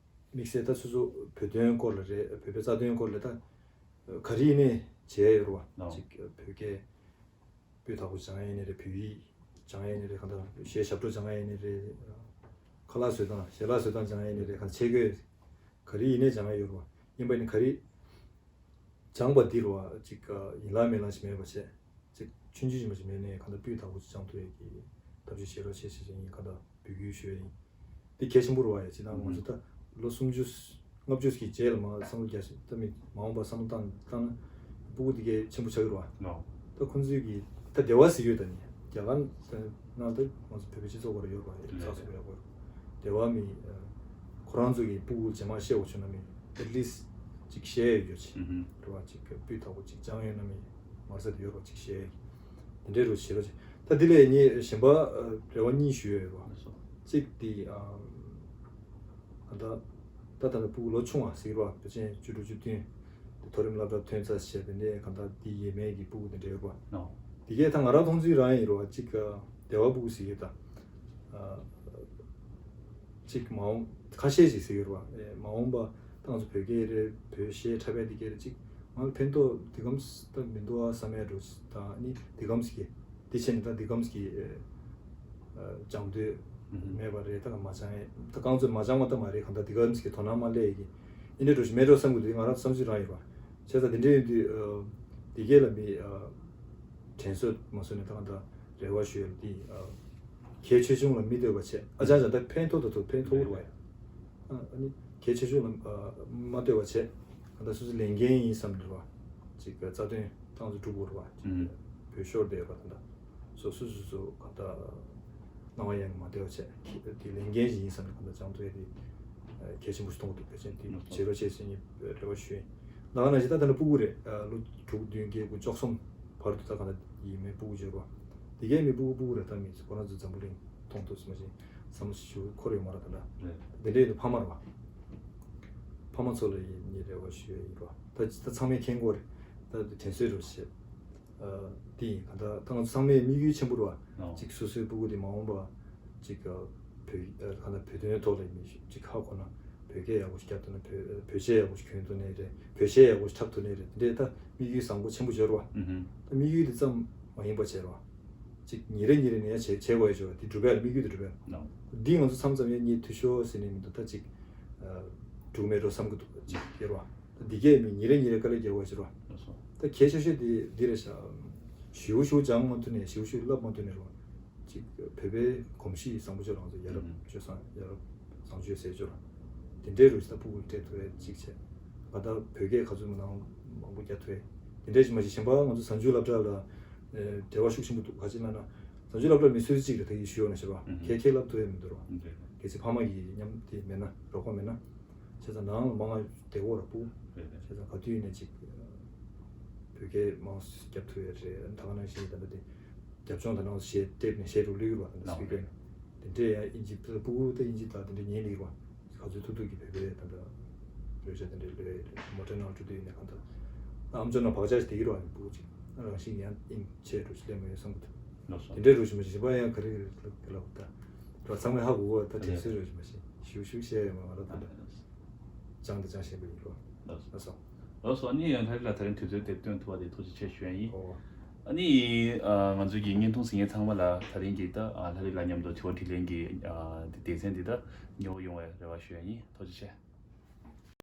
དམིགས་བསལ་ད་སོ་སོ་བོད་དོན་སྐོར་ལ་རེད། བོད་པའི་རྩ་དོན་སྐོར་ལ་ད་ག་རེ་ཡིན་ནའི་བྱས་ཡོད་རེད་བ། ཨོ། ཅིག་བོད་སྐད་སྤུས་དག་པོ་སྦྱང་ཡ་ཡིན་ནའི་རེད། བོད་ཡིག་སྦྱང་ཡ་ཡིན་ནའི་རེད། གང་ལྟར་གཞས་ཞབས་བྲོ་སྦྱང་ཡ་ཡིན་ནའི་རེད། ཁ་ལག་བཟོ་སྟངས། ཞལ་ལག་བཟོ་སྟངས་སྦྱང་ཡ་ཡིན་ནའི་རེད། གང་ཆས་གོས་ག་རེ་ཡིན་ནའི་སྦྱང་ཡ་ཡོད་རེད་བ། ཡིན་པ་ནི་ག་རེ་སྦྱངས་པ་འདི་རེད་བ། ཅིག་ཡིན་ལ་མིན་ལ་ཞིག་མེད་པ་བྱས། ཅིག་ཆུང་ཆུང་ཞིག་མ་ཞིག་མེད་ནའི་གང་ལྟར་སྤུས་དག་པོ་ཅིག་སྦྱང་ཐུབ་ཡས་ཀྱི་ཐབས་ཤེས་བྱེད་རོགས་བྱེད་ཟེར་ཡིན། གང་ལྟར་འབོད་སྐུལ་ཞུ་ཡ་ཡིན། འདི་གལ་ཆེན་པོ་རེད་བ་ཡ། ཅི་ན་ང་ཚོ་ད་ལོ་སུམ་ཅུ་ལྔ་བཅུ་གི་རྗེས་ལ་མར་བསམ་བློ་རྒྱག་ཤིག་ད་མི་མ་འོངས་པ་བསམ་བློ་བཏང་བཏང་ན། སྤུ་གུ་འདི་གལ་ཆེན་པོ་ཆགས་ཀྱི་རེད་བ། ལོ། ད་ཁོང་ཚོས་ཀྱི་ད་སྡེ་བ་ཟེར་ཡོད། ད་ནི་རྒྱ་གར་ནང་ད་ང་ཚོ་བོད་པའི་སྤྱི་ཚོགས་སྐོར་ཡོད་རེད་བ། ལས་ཚགས་ཚུད་པོ་ཡག་པོ་ཡོད། སྡེ་བ་མི་ཁོ་རང་ཚོ་གི་སྤུ་གུ་རྗེས་མ་བཤད་དགོས་བྱུང་ན་མི་at least་ཅིག་བཤད་ཡོད་ཅིག་ཨུ་ཧུམ། རེད་བ། ཅིག་སྤུས་དག་པོ་ཅིག་སྦྱངས་ཡོད་ན་མི་མ་རྩ་དེ་ཡོད་རེད་བ། ཅིག་བཤད་དེ་འདྲའི་རུ་བྱེད་རོགས་ཅིག་ད་འདི་ལས་ངས་གཞན་པ་ཨ་རེ་བ་གཉིས་ཞུ་ཡ་ཡོད་རེད་བ། ལགས་སོ། གཅིག་དེ་ཨ་གང་ལྟར་ད་ད་ལྟ་སྤུ་གུ་ལོ་ཆུང་བ་ཟེར་གྱི་རེད་བ། ཕལ་ཆེར་བཅུ་དྲུག་བཅུ་བདུན་དེ་མཐོ་རིམ་སློབ་གྲྭ་ཐོན་ཚར་བྱས། དེ་ནས་གང་ལྟར་དེ་ཡས་མས་ཀྱི་སྤུ་གུ་དེ་འདྲ་ཡོད་རེད་བ། ལགས། དེ་གས་ད་ང་རང་མཐོང་ཚུལ་རང་ཡིན་རེད་བ། གཅིག་ཨ་སྡེ་བ་སྤུ་གུ་ཟེར་གྱི་ད་ཨ་གཅིག་མ་འོངས་ཁ་ཤས་ཤིག་ཟེར་གྱི་རེད་བ། ཨེ་མ་འོངས་པ་ད་ང་ཚོ་བོད་སྐད་རེད། བོད་གཞས་འཁྲབ་པའི་དེ་གས་རེད། གཅིག་ང་ལ་ཕན་ཐོགས་འདི་གམ་ད་མི་འདུག་ཨ་བསམ་ཡ་འགྲོ་ཅིག་དང་། ཨ་ནི་འདི་གམ་ཞིག་གི་འདི་བྱས་ནས་ད་འདི་གམ་ཞིག་གི་ཨ་སྦྱང་འདོད་ཨུ་ཧུམ། མེད་པ་རེད། ད་མ་སྦྱང་ཡས་ད་རྐང་ཚོད་མ་སྦྱང་བ་ད་མ་རེད། གང་ལྟར་འདི་གམ་ཞིག་གི་དོ་སྣང་མ་སླེབས་ཡས་ཀྱི་ཨེ་འདྲ་འགྲོ་ཞིག་མེད་འགྲོ་བསམ་གྱི་འདུག། ང་རང་བསམ་ཚུལ་རང་ཡིན་རེད་བ། བྱས་ཙང་དེ་འདྲ་ཡིན་དུས་ཨ་འདི་གས་ལ་མི་ཨ་དྲན་གསོ་མ་བཟོ་ནས་ད་གང་ལྟར་རེ་བ་ཞུ་ཡ་ལ་འདི་ཨ་གལ་ཆེ་ཆུང་ལ་མི་ལྟོས་པ་བྱས། ཨ་ཅག་ཅག་ད་ཕན་ཐོགས་ད་ཐོག་ཕན་ཐོགས་རེད་བ་ཡ། ཨ་ཨ་ནི་གལ་ཆེ་ཆུང་ལ་ཨ་མ་ལྟོས་པ་བྱས། གང་ལྟར་སོ་སོའི་ལས་འགན་ཡིན་བསམ་རེད་བ། ཅིག་རྩ་དོན་ཏང་ཙུའུ་སྒྲུབ་དགོས་རེད་བ། ཅིག་ཨུ་བོད་ཤོར་བསྡད་པ་དང་། སོ་སོ་སོ་སོ་གང་ལྟར་སྣང་བ་ཡང་མ་བདེ་བ་བྱས། དེ་ལས་འགན་ཞིག་ཡིན་བསམ་ནས་གང་ལྟར་སྦྱང་ཐུབ་ཡ་དེ་གལ་ཆེན་པོ་ཞིག་མཐོང་གི་འདུག། ཕལ་ཆེར་དེ་བྱེད་རོགས་བྱེད་ཟེར་ངས་རེ་བ་ཞུ་ཡིན། ད་ག་ནང་བཞིན་ད་ལྟ་ནི་སྤུ་གུ་རེད། ལོ་དྲུག་བདུན་བརྒྱད་དགུ་བཅུ་གསུམ་བར་དུ་ད་གང་ལྟར་ཡིན་མིན་སྤུ་གུ་བྱེད་རོགས། དེ་གའི་མི་སྤུ་གུ་སྤུ་གུ་རེད། ད་མི་ཁོ་རང་ཚོ་འཛམ་བུ་གླིང་མཐོང་ཐུབ་སོང་ཞིག་བསམ་བློ་ཞིག་འཁོར་ཡོད་མ་རེད། ད་ལྟ་རེད། དེ་འདྲ་ཡིན་དུས་ཕ་མ་རེད་བ། ཕ་མ་ཚོ་ལ་ཡིན་ངས་རེ་བ་ཞུ་ཡ་ཡིན་རོ། ད་ད་ཚང་མས་མཁྱེན་གྱི་རེད། ད་དྲན་གསོའི་རོ་བྱེད། ཨ་དེ་ཡིན། གང་ལྟར་ད་ང་ཚོ་ཚང་མས་དམིགས་ཡུལ་ཆེན་པོ་རེད་བ། ཨོ། ཅིག་སོ་སོའི་སྤུ་གུ་དེ་མ་འོངས་པ་ཅིག་ཨ་བོད་ཨ་གང་ལྟར་བོད་དོན་ཐོག་ལ་ཡིན་ཅིག་ཧ་གོ་ན་བོད་སྐད་ཡག་པོ་ཞིག་རྒྱབ་ཐུབ་ན། བོད་བོད་གཞས་ཡག་པོ་ཞིག་གྱོན་ཐུབ་ནའི་རེད། བོད་གཞས་ཡག་པོ་ཞིག་འཁྲབ་ཐུབ་ནའི་རེད། དེ་འདྲའི་ད་དམིགས་ཡུལ་བཟང་པོ་ཆེན་པོ་ཡོད་རེད་བ། ཨུ་ཧུམ། ད་དམིགས་ཡུལ་དེ་ཙམ་མ་ཡིན་པ་བྱས་རེད་བ། ཅིག་ཉིན་རེ་ཉིན་རེ་ནས་ཡང་བྱེད་བྱེད་དགོས་ཡ་ཅིག་ཡོད་རེད། དེ་འགྲུབ་ཡ་ལ་དམིགས་ཡུལ་དེ་འགྲུབ་ཡ། ནོ། འདི་ང་ཚོ་མཚམས་མཚམས་ཡང་ངས་འཐུས་ཤོར་ཟེར་ནས་མི་འདུག། ད་ཅིག་ཨ་འགྲུབ་མེད་འགྲོ་བསམ་གྱི་འདུག། ཅིག་ཡོད་རེད་བ། ད་འདི་གས་མི་ཉིན་རེ་ཉིན་རེ་དཀའ་ལས་རྒྱག་དགོས་ཡ་ཅིག་རེད་བ། ལགས་སོ། ད་གལ་ཆེ་ཤོས་དེ་འདི་རེད་ཤག། ཞེ་པོ་ཞེ་པོ་སྦྱང་མ་ཐུབ་ནས་ཞེ་པོ་ཞེ་པོ་བསླབ་མ་ཐུབ་ནས་རེད་བ། ཅིག་བོད་པའི་གོམས་གཤིས་བཟང་པོ་ཅིག་རང་ཚོ་ཡ་རབས་ཨུ་སྤྱོད་བཟང་། ཡ་རབས་བཟང་སྤྱོད་ཟེར་ཅིག་རེད་བ། དེ་འདྲའི་རུ་ཞིག་ད་སྤུ་གུ་སྤྲད་ཐུབ་ཡ་ཅིག་བྱས། ང་ད་བོད་སྐད་ག་ཚོད་མིན་ནའང་མང་པོ་རྒྱག་ཐུབ་ཡ། དེ་འདྲའི་ཞིག་མ་ཞིག་གཞན་པ་ང་ཚོ་གཟའ་མཇུག་སློབ་གྲྭ་ལ་ཨེ་འབྲེལ་བ་ཤུགས་ཆེན་པོ་འདུག། ག་ཅི་ལབ་ན་གཟའ་མཇུག་སློབ་གྲྭ་མི་སུ་གཅིག་རེད། ད་གིན་ཞུས་ཡོད་ན་ཤེས་རོགས། ཨུ་ཧུམ། ཁྱེད་ཁྱེད་བསླབ་ཐུབ་ཡ་མི་འདུག་རོགས། ཨུ་ཧུམ། གལ་སྲིད་ཕ་མ་གི་མཉམ་དེ་མེད་ན། རོགས་པ་མེད་ན། བྱས་ཙང་ནང་ལ་མང་ང་བསྡད་ཡོད་རེད་སྤུ། རེད་རེད། བྱས་ཙང་ག་དུས་ཡིན་ནའི་ཅིག་བོད་སྐད་མང་རྒྱབ་ཐུབ་ཡ་རེད། ད་ག་ནང་བཞིན་ད་ལྟ་དེ་རྒྱབ་ལྗོངས་ད་ནང་གཞས་དེབ་ནས་གཞས་རུ་ལུས་ཡོད་རེད་བ། ད་ལྟ་སི་པི་ཀར་ནས་དེ་འདྲས་ཡ་ཨིན་ཇི་སྤུ་གུ་ད་ཨིན་ཇི་ད་དེ་འདྲས་ཉན་ལི་རེད་བ། ག་ཚོད་ཐུབ་ཐུབ་ཀྱིས་བོད་པའི་ད་ལྟ་རོལ་ཆ་དེ་འདྲའི་ལོས་མོ་ཊའི་ནང་འགྲོ་དུས་ཡིན་ནའི་གང་ལྟར་ད་ཨམ་ཅོག་ནང་བག་ཆགས་ཤིག་བསྡད་ཀྱི་རེད་བ། ཡིན་སྤུ་གུ་ཅིག་ཨ་རང་བཞིན་ཡང་ཨིན་ཆད་འགྲོ་ཞིག་སླེབས་མ་ཡོང་བསམ་གྱི་འདུག། ལགས་སོ། དེ་འདྲའི་རོ་ཞིག་མ་ཞིག་གཞན་པ་ཡང་ག་རེ་རེད་ལབ་ད། ད་ཚང་མས་ཧ་གོ་གོ། ད་དྲན་གསོའི་རོ་ཞིག་མ་ཞིག་ཞུ་ཞུ་བཤད་ཡོད་མ་རེད་ད། ད་ལགས་སོ། སྦྱངས་དང་སྦྱང་བཞིན་པ་ཡིན་རོ། ལགས་སོ། ལགས་སོ། ལགས་སོ། ཨ་ནི་ཡང་ལྷ་རི་ལགས་ད་རིང་དུས་ཚོད་དེ་བཏོན་ཐུབ་པ་དེ་ཐུགས་རྗེ་ཆེ་ཞུ་ཡ་ཡིན། ཨོ། ཨ་ནི་ཨ་ང་ཚོའི་གི་བརྙན་ཐུང་གཟིགས་མཁན་ཚང་མ་ལ་ད་རིང་གི་ད་ཨ་ལྷ་རི་ལགས་མཉམ་དུ་དྲི་བ་དྲིས་ལན་གྱི་ཨ་སྡེ་ཚན་འདི་ད་མཉེས་པོ་ཡོང་བའི་རེ་བ་ཞུ་ཡ་ཡིན། ཐུགས་རྗེ་ཆེ།